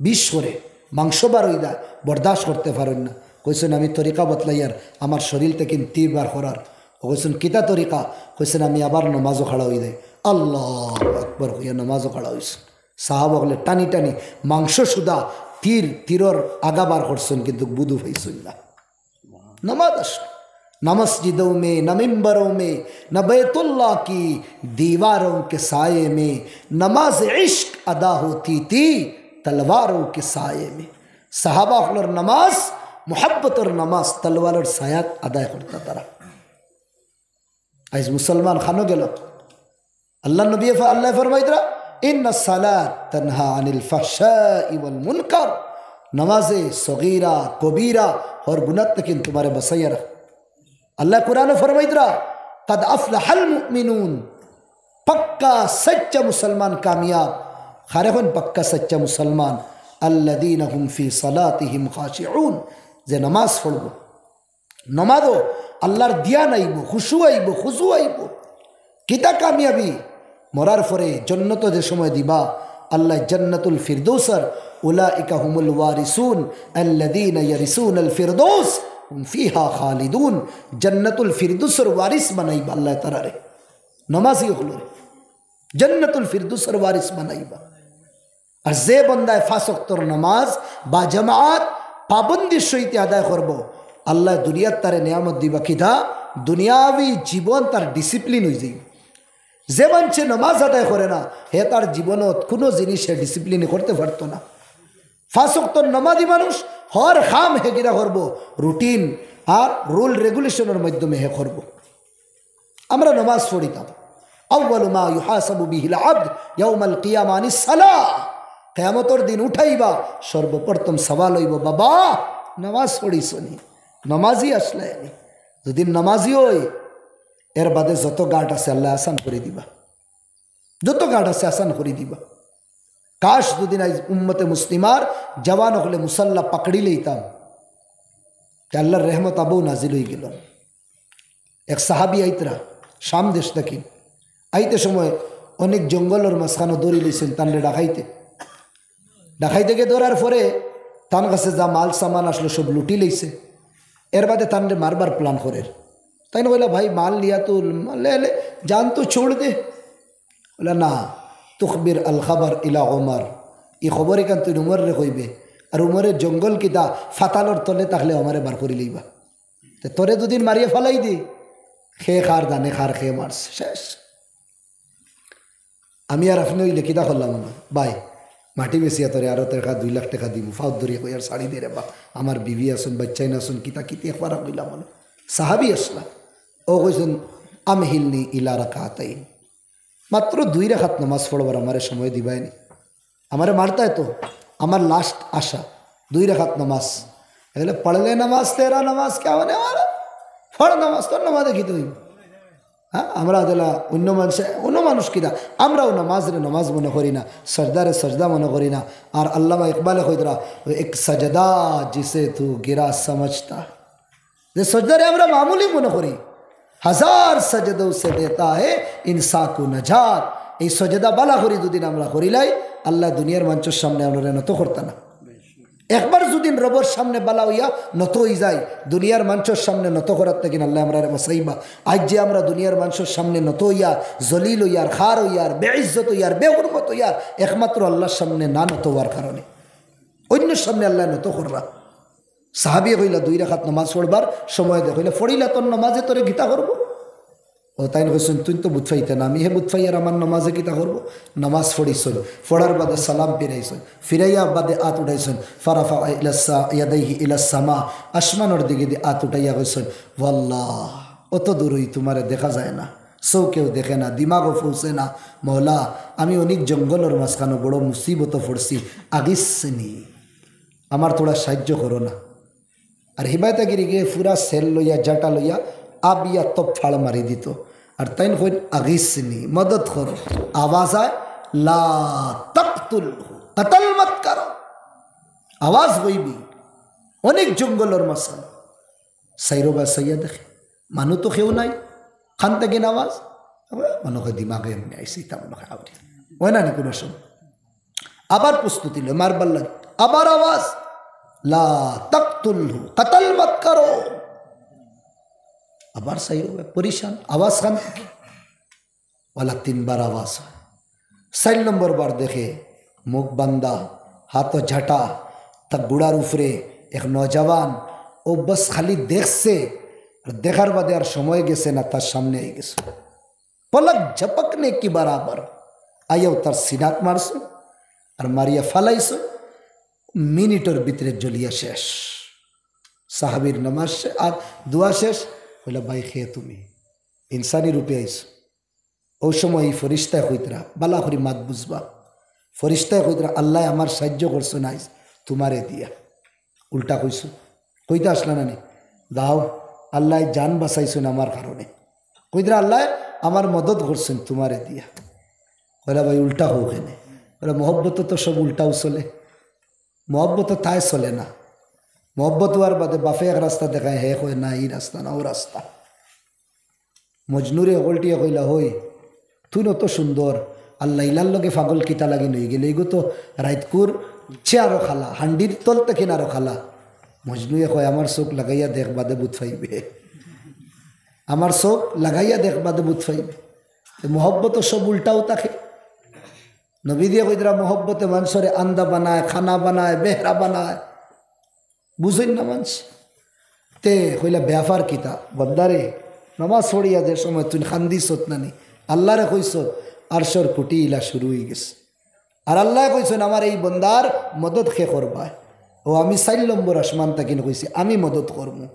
বিষ করে মাংস বার অইযায়, বরদাস্ত করতে পারইন না। কইছইন, "আমি তরিকা বদলাইয়ার, আমার শরীর থাকি তীর বার করার।" অউ কইছইন, "কিতা তরিকা?" কইছইন, "আমি আবার নামাজো খাড়া অইযাই।" আল্লাহু আকবার কইয়া নামাজো খাড়া অইছইন। সাহাবা অকলে টানি টানি মাংস সুদা তীর, তীরর আগা বার করছইন, কিন্তু বুধু পাইছইন না। নামাজ আসলো। "না মসজিদোঁ মে, না মিম্বরোঁ মে, না বেতুল্লাহ কি দীওয়ারোঁ কে সায়ে মে, নমাজ ইশক আদা হোতি থি তলওয়ারোঁ কে সায়ে মে।" সাহাবা অকলর নামাজ, মুহাব্বতর নামাজ, তলওয়ারর ছায়াত আদায় করতা তারা। আইজ মুসলমান খানো গেল? আল্লাহর নবী ফ-, আল্লায় ফরমাইতরা, "ইন্নাস সালাত তানহা আনিল ফাহশাই ওয়াল মুনকার।" নামাজে সগীরা, কবিরা, হর গুনাহ থাকি তুমারে বাঁচাইয়া রাখে। আল্লায় কোরআনো ফরমাইতরা, "কাদ আফলাহাল মুমিনুন।" পাক্কা সাচ্চা মুসলমান কামিয়াব। কারে কইন পাক্কা সাচ্চা মুসলমান? "আল্লাযীনা হুম ফি সালাতিহিম খাশিউন।" যে নামাজ পড়বো, নমাজো আল্লাহর ধ্যান আইবো, খুশু আইবো, খুজু আইবো। কিতা কামিয়াবি? মরার পরে জন্নতো যে সময় দিবা, আল্লায় জান্নাতুল ফিরদৌসর, "উলাইকা হুমুল ওয়ারিসুন আল্লাযীনা ইয়ারিসুনাল ফিরদৌস হুম ফিহা খালিদুন।" জান্নাতুল ফিরদৌসর ওয়ারিস বানাইবা আল্লায় তারারে। নমাজি অকলরে জান্নাতুল ফিরদৌসর ওয়ারিস বানাইবা। আর যে বন্দায় পাঁচ ওয়াক্তর নামাজ বা জামাত পাবন্দির সহিত আদায় করবো, আল্লায় দুনিয়াত তারে নিয়ামত দিবা কিতা? দুনিয়াবি জীবন তার ডিসিপ্লিন অইযাইবো। যে মানষে নমাজ আদায় করে না, হে তার জীবনত কুনু জিনিস হে ডিসিপ্লিনে করতে পারতো না। পাঁচ ওয়াক্তর নমাজি মানুষ হর কাম হে কিতা করবো, রুটিন আর রুল রেগুলেশনর মাধ্যমে হে করবো। আমরা নমাজ পড়িতাম, আউয়ালু মা ইউহাসাবু বিহিল আবদ ইয়াউমাল কিয়ামা আনিস সালাহ। কিয়ামতর দিন উঠাইবা, সর্বপ্রথম সওয়াল অইবো, "বাবা, নমাজ পড়িছনি? নমাজি আছলায়নি?" যদি নমাজি অই, এর বাদে যত ঘাট আছে আল্লায় আসান করি দিবা, যত ঘাট আছে আসান করি দিবা। কাশ যদি না উম্মতে মুসলিমার জওয়ান অকলে মুসাল্লা পাকড়ি লইতাম, তে আল্লার রহমত আবু নাজিল অইগেলো। এক সাহাবি আইতরা শাম দেশ থাকি, আইতে সময় অনেক জঙ্গলর মাঝখানো ধরি লইছইন তানরে ডাকাইতে। ডাকাইতে গিয়া ধরার পরে তান কাছে যা মাল সামান আছলো সব লুটি লইছে। এর বাদে তানরে মারবার প্ল্যান করের। তাইন কইলা, "ভাই, মাল লিয়া তো লে লে, জান তো ছোড় দে।" বলে, "না, তুখবির আল খাবার ইলা ওমর, ই খবর ইখান তুই উমররে কইবে, আর উমরে জঙ্গল কিতা ফাতালর তলে থাকলে আমারে বার করি লইবা।" তে তোরে দুদিন মারিয়া ফালাই দি, খে কার জানে কার খে মারছে, শেষ। আমি আর আপনে অইলে কিতা করলাম না ভাই, মাটি বেচিয়া তোরে আরো টেকা, দুই লাখ টেকা দিমু, ফাউত ধরিয়া কই আর ছাড়ি দে রে বা, আমার বিবি আছইন, বাইচ্চাইন আছইন, কিতা কিতি একবার কইলাম না। সাহাবি আছলা, অউ কইছইন, "আমহিলনি ইলা রাকাতাইন, মাত্র দুই রাকাত নমাজ পড়বার আমারে সময় দিবায়নি।" আমারে মারতায় তো, আমার লাস্ট আশা, দুই রাকাত নমাজ। এগুলো পড়লে নমাজ তেরা নমাজ কে মানে আমার? পড় নমাজ, তোর নমাজে কিতা অইবো? হ্যাঁ, আমরা দিলা অন্য মানুষে, অন্য মানুষ কিতা, আমরাও নমাজরে নমাজ মনে করি না, সজদারে সজদা মনে করি না। আর আল্লামা ইকবালে কইতরা, "এক সজদা জিসে তু গিরা সমঝতা।" যে সজদারে আমরা মামুলি মনে করি, হাজার সজদো সে বেহতর হে ইনসান কো নজাত। এই সজদা বালা করি দুদিন আমরা করিলাই, আল্লায় দুনিয়ার মানষর সামনে আমরারে নত করতা না। একবার যুদি রবর সামনে বালা অইয়া নত অই যাই, দুনিয়ার মানষর সামনে নত করার থাকি আল্লায় আমরারে বাঁচাইবা। আইজ যে আমরা দুনিয়ার মানষর সামনে নত অইয়ার, জলিল অইয়ার, খার অইয়ার, বেইজ্জত অইয়ার, বেহুরমত অইয়ার, একমাত্র আল্লার সামনে না নত অওয়ার কারণে। অন্যর সামনে আল্লায় নত কররা। সাহাবিয়ে কইলা, "দুই রাকাত নমাজ পড়বার সময় দে।" কইলা, "পড়িলা তোর নমাজে তোরে কিতা করবো?" অউ তাইন কইছইন, "তুই তো বুঝ পাইতে না, আমি হে বুঝ পাই আর আমার নমাজে কিতা করবো?" নমাজ পড়িছইন, পড়ার বাদে সালাম ফিরাইছইন, ফিরাইয়া বাদে আত উঠাইছইন, ফারাফা ইলাস সা-, ইয়াদাইহি ইলাস সামা, আসমানর দিকে দি আত উঠাইয়া কইছইন, "ওয়াল্লাহ, অত দূরই তুমারে দেখা যায় না, চউখেও দেখে না, দিমাগও পৌঁছে না। মওলা, আমি অনেক জঙ্গলর মাঝখানো বড় মুসিবতো পড়ছি, আগিসনি, আমার থুড়া সাহায্য করো না।" আর হিমায়তাগিরি গিয়া পুরা সেল লইয়া, জাটা লইয়া, আবিয়া তো ফাড় মারি দিত। আর তাইন কইন, "আগিসনি, মদত করো।" আওয়াজ আয়, "লা তাকতুলহু, কতল মত করো।" আওয়াজ অইবি, অনেক জঙ্গলর মাঝখান। সাইরোবায় সাইয়া দেখে, মানু তো কেউ নাই, খান থাকি আওয়াজ, মনো অয় দিমাগে এমনে আইছে, ইতা মনো অয় আউরি। অয় না নি কুনু সময়? আবার প্রস্তুতি লয়, মারবার লাগি। আবার আওয়াজ, "লা তাকতুলহু, কতল মত করো।" আবার সাইরোবায় পরেশান, আওয়াজ খান থাকি। ওয়ালা তিনবার আওয়াজ অয়। চাইর নম্বর বার দেখে, মুখ বান্ধা, হাতো জাটা, তা ঘুড়ার উপরে এক নওজওয়ান, অউ বস খালি দেখছে, আর দেখার বাদে আর সময় গেছে না, তার সামনে আই গেছে। পলক ঝপকনে কি বরাবর আইয়াউ তার সিনাত মারছে, আর মারিয়া ফালাইছে, মিনিটর ভিতরে জ্বলিয়া শেষ। সাহাবির নামাজ শে-, আর দোয়া শেষ। কইলা, "ভাই, কে তুমি? ইনসানি রূপে আইছো।" অউ সময় ই ফিরিস্তায় কইতরা, বালা করি মাত বুঝবা, ফিরিস্তায় কইতরা, "আল্লায় আমার সাহায্য করছইন আইজ তুমারে দিয়া।" উল্টা কইছো, কইতা আছলা না নি? যাও, আল্লায় জান বাঁচাইছইন আমার কারণে। কইতরা, "আল্লায় আমার মদত করছইন তুমারে দিয়া।" কইলা, "ভাই, উল্টা কও কেনে?" কইলা, "মহব্বতো তো সব উল্টাউ চলে, মহব্বতো তাই চলে না। মহব্বত অওয়ার বাদে বাপে এক রাস্তা দেখায়, হে কয়, 'না, ই রাস্তা না, অউ রাস্তা।'" মজনুরে হকলটিয়ে কইলা, "হই, তুই অত সুন্দর, আর লাইলার লগে পাগল কিতা লাগি অইগেলে? ইগু তো রাইতকুর চেয়ে আরো কালা, হান্ডির তল থাকি আরো কালা।" মজনুয়ে কয়, "আমার চউখ লাগাইয়া দেখ, বাদে বুঝ পাইবে। আমার চউখ লাগাইয়া দেখ, বাদে বুঝ পাইবে।" তে মহব্বতো সব উল্টাউ থাকে। নবীজিয়ে কইতরা, "মহব্বতে মানষরে আন্দা বানায়, কানা বানায়, বেহরা বানায়।" বুঝইন না মানষে। তে কইলা, "ব্যাপার কিতা? বন্দারে, নামাজ পড়িয়া যে সময় তুই কান্দিছত না নি, আল্লাহরে কইছো, আরশর খুটি ইলা শুরু অইগেছে। আর আল্লায় কইছইন, "আমার এই বন্দার মদত কে করবায়?" ও আমি চাইর নম্বর আসমান থাকিন কইছি, "আমি মদত করমু।"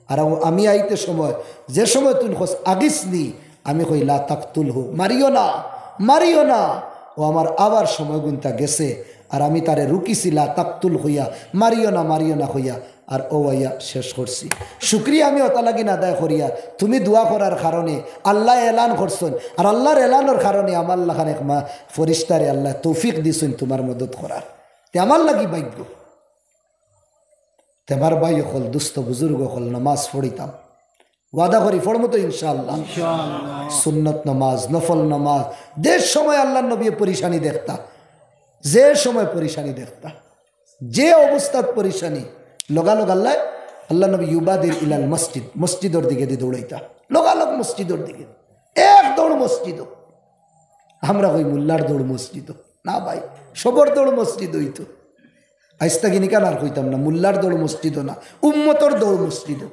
আর ও আমি আইতে সময়, যে সময় তুই কস, "আগিসনি", আমি কই, "লা তাকতুলহু, মারিও না, মারিও না।" ও আমার আবার সময়গুনতা গেছে, আর আমি তারে রুকিছি, "লা তাকতুল" কইয়া, "মারিও না, মারিও না" কইয়া, আর ও আইয়া শেষ করছি। শুকরিয়া আমি অতা লাগিন আদায় করিয়ার, তুমি দোয়া করার কারণে আল্লায় এলান করছইন, আর আল্লাহর এলানর কারণে আমার লাখান এক মা-, ফিরিস্তারে আল্লায় তৌফিক দিছইন তুমার মদত করার। তে আমার লাগি ভাগ্য। তে আমার ভাই অকল, দুস্ত বুজুর্গ অকল, নামাজ পড়িতাম। ওয়াদা করি, পড়মু তো ইনশাআল্লাহ। ইনশাআল্লাহ। সুন্নত নামাজ, নফল নামাজ, যে সময় আল্লাহর নবীয়ে পরেশানি দেখতা, যে সময় পরেশানি দেখতা, যে অবস্থাত পরেশানি, লগালগ আল্লায়, আল্লাহর নবী ইউবাদির ইলাল মসজিদ, মসজিদর দিকেদি দৌড়াইতা, লগালগ মসজিদর দিকে, এক দৌড় মসজিদো। আমরা কই মোল্লার দৌড় মসজিদো। না ভাই, সবর দৌড় মসজিদোই তো। আইজ থাকি ইখান আর কইতাম না, মোল্লার দৌড় মসজিদো না, উম্মতর দৌড় মসজিদো।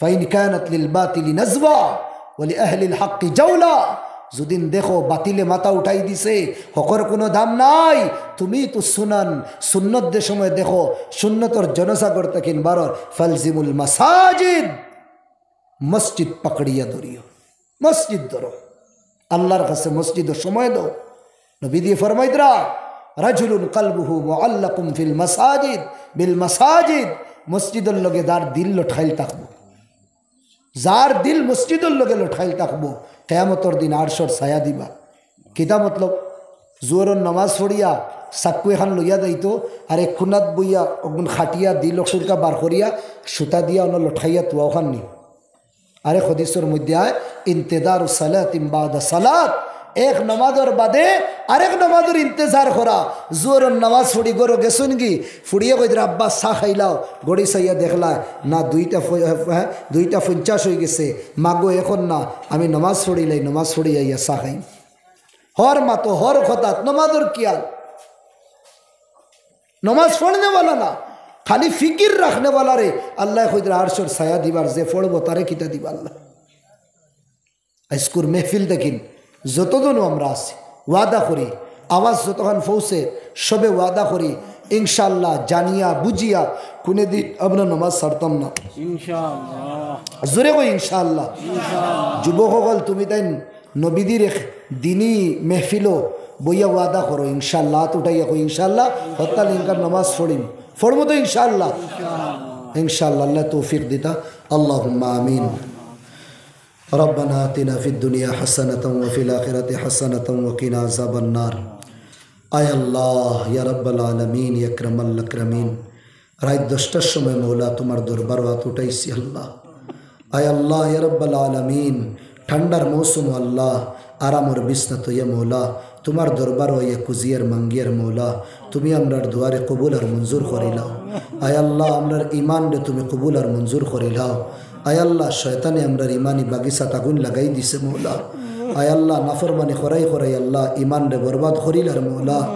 ফাইন কানাত লিল বাতিলি নাজওয়া ওয়া লি আহলিল হাক্কি জাওলা। যুদিন দেখো বাতিলে মাথা উঠাই দিছে, হকর কুনু দাম নাই, তুমি তো সুনান, সুন্নত যে সময় দেখো, সুন্নতর জনসাগর থাকিন বারর, ফালজিমুল মাসাজিদ, মসজিদ পাকড়িয়া ধরিও, মসজিদ ধরো, আল্লাহর কাছে মসজিদো সময় দেও। নবীজিয়ে ফরমাইতরা, "রাজুলুন কালবুহু মুআল্লাকুম ফিল মাসাজিদ, বিল মাসাজিদ", মসজিদর লগে যার দিল লটকাইল থাকবো, যার দিল মসজিদর লগে লটকাইল থাকবো, কিয়ামতর দিন আরশর ছায়া দিবা। কিতা মতলব? জোহরর নামাজ পড়িয়া চাক্কু এখান লইয়া যাইতো, আর এক কুনাত বইয়া অগুন খাটিয়া দিল অকলতা বার করিয়া সুতা দিয়া অনো লটকাইয়া থুয়া অখান নি। আরেক হাদিসর মধ্যে আয়, "ইন্তেজারু সালাতিন বাদা সালাত", এক নামাজর বাদে আরেক নামাজর ইন্তেজার করা। জোহরর নামাজ পড়ি ঘরো গেছইনগি, ফুড়িয়ে কইতরা, "আব্বা, চা খাইলাও।" ঘড়ি চাইয়া দেখলায়, না, দুইটা ফ-, হ্যাঁ, দুইটা পঞ্চাশ অইগেছে। "মাগো, এখন না, আমি নামাজ পড়িলাই, নামাজ পড়ি আইয়া চা খাইমু।" হর মাতো, হর কথাত নামাজর খিয়াল। নমাজ পড়নেওয়ালা না, খালি ফিকির রাখনেওয়ালারে আল্লায় কইতরা আরশর ছায়া দিবার, যে পড়বো তারে কিতা দিবা আল্লায়। আইজকুর মেহফিল দেখিন, যতজনও আমরা আছি, ওয়াদা করি, আওয়াজ যতখান পৌঁছে, সবে ওয়াদা করি, ইনশাআল্লাহ, জানিয়া বুঝিয়া কুনুদিন আমরা নমাজ ছাড়তাম না। ইনশাআল্লাহ। জোরে কই ইনশাআল্লাহ। ইনশাআল্লাহ। যুবক অকল, তুমি তাইন নবীজির এক দিনী মেহফিলো বইয়া ওয়াদা করো, ইনশাআল্লাহ। আত উঠাইয়া কই, ইনশাআল্লাহ। হরতাল ইনকার নমাজ পড়িম, পড়মু তো ইনশাআল্লাহ। ইনশাআল্লাহ, আল্লায় তৌফিক দিতা। আল্লাহুম্মা আমিন। ربنا آتنا في الدنيا حسنة وفي الآخرة حسنة وقنا عذاب النار. আয় আল্লাহ, ইয়া রাব্বাল আলামিন, ইয়া আকরামাল আকরামিন, রাইত দশটার সময় মৌলা তুমার দরবারো আত উঠাইছি আল্লাহ। আয় আল্লাহ, ইয়া রাব্বাল আলামিন, ঠান্ডার মৌসুমো আল্লাহ, আরামর বিছনা থইয়া মৌলা, তুমার দরবারো আইয়া খুজিয়ার মাঙ্গিয়ার মৌলা, তুমি আমরার দোয়ারে কবুল আর মঞ্জুর করিলাও। আয় আল্লাহ, আমরার ইমানরে তুমি কবুল আর মঞ্জুর করিলাও। আয় আল্লাহ, শয়তানে আমরার ইমানি বাগিচাত আগুন লাগাই দিছে মৌলা। আয় আল্লাহ, নাফরমানি করাই করাই আল্লাহ, ইমানরে বরবাদ করিলার মৌলা।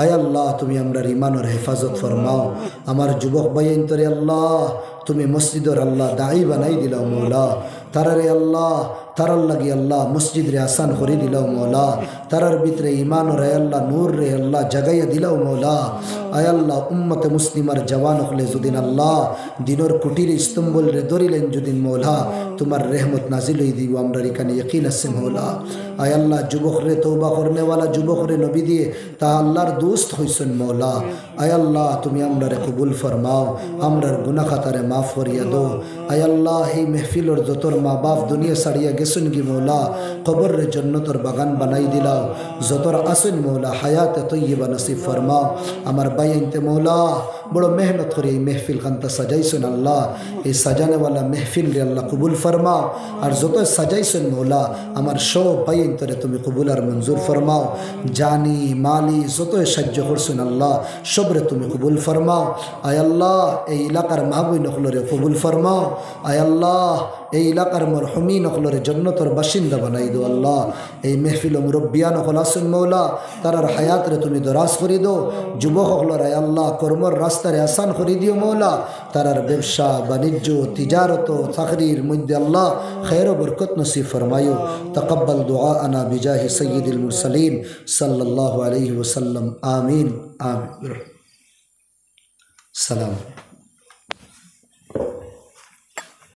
আয় আল্লাহ, তুমি আমরার ইমানর হেফাজত ফরমাও। আমার যুবক ভাইয়াইন্তরে আল্লাহ, তুমি মসজিদর আল্লাহ দায়ী বানাই দিলাও মৌলা। তারারে আল্লাহ, তারার লাগি আল্লাহ মসজিদরে আসান করি দিলাও মৌলা। তারার ভিতরে ইমানর আয় আল্লাহ, নূররে আল্লাহ জাগাইয়া দিলাও মৌলা। আয় আল্লাহ, উম্মতে মুসলিমার জওয়ান অকলে যুদিন আল্লাহ দিনর খুঁটির স্তম্ভরে ধরিলাইন যুদিন মৌলা, তুমার রেহমত নাজিল অই দিবো, আমরার ইখান ইয়াকিন আছে মৌলা। আয় আল্লাহ, যুবকরে, তওবা করনেওয়ালা যুবকরে নবীজিয়ে তা আল্লাহর দোস্ত কইছইন মৌলা। আয় আল্লাহ, তুমি আমরারে কবুল ফরমাও, আমরার গুনাহ খাতারে মাফ করিয়া দেও। আয় আল্লাহ, এই মেহফিলর যতর মা বাপ দুনিয়া ছাড়িয়া গেছইনগি মৌলা, কবররে জন্নতর বাগান বানাই দিলাও। যতর আছইন মৌলা, হায়াতে তৈয়বা নসিব ফরমাও। আমার ভাইয়াইন্তে মৌলা, বড় মেহনত করি এই মেহফিল খানতা সাজাইছইন আল্লাহ। এই সাজানেওয়ালা মেহফিলরে আল্লাহ কবুল ফরমাও। আর যত সাজাইছইন মৌলা, আমার সব ভাইয়াইন্তরে তুমি কবুল আর মঞ্জুর ফরমাও। জানি, মালি যত সাহায্য করছইন আল্লাহ, সবরে তুমি কবুল ফরমাও। আয় আল্লাহ, এই এলাকার মা বইন অকলরে কবুল ফরমাও। আয় আল্লাহ, এই এলাকার মরহুমিন অকলরে জন্নতর বাসিন্দা বানাই দেও আল্লাহ। এই মেহফিলো মুরব্বিয়ান অকল আছইন মৌলা, তারার হায়াতরে তুমি দরাজ করি দেও। যুবক অকলর আয় আল্লাহ, কর্মর রাস্তা তারে আসান করি দিও মৌলা। তারার ব্যবসা বাণিজ্য, তিজারত, চাকরির মধ্যে আল্লাহ খায়ের ও বরকত নসিব ফরমাইও। তাকাব্বাল দুআআনা বিজাহি সাইয়্যিদিল মুরসালিন সাল্লাল্লাহু আলাইহি ওয়াসাল্লাম। আমিন, আমিন। সালাম।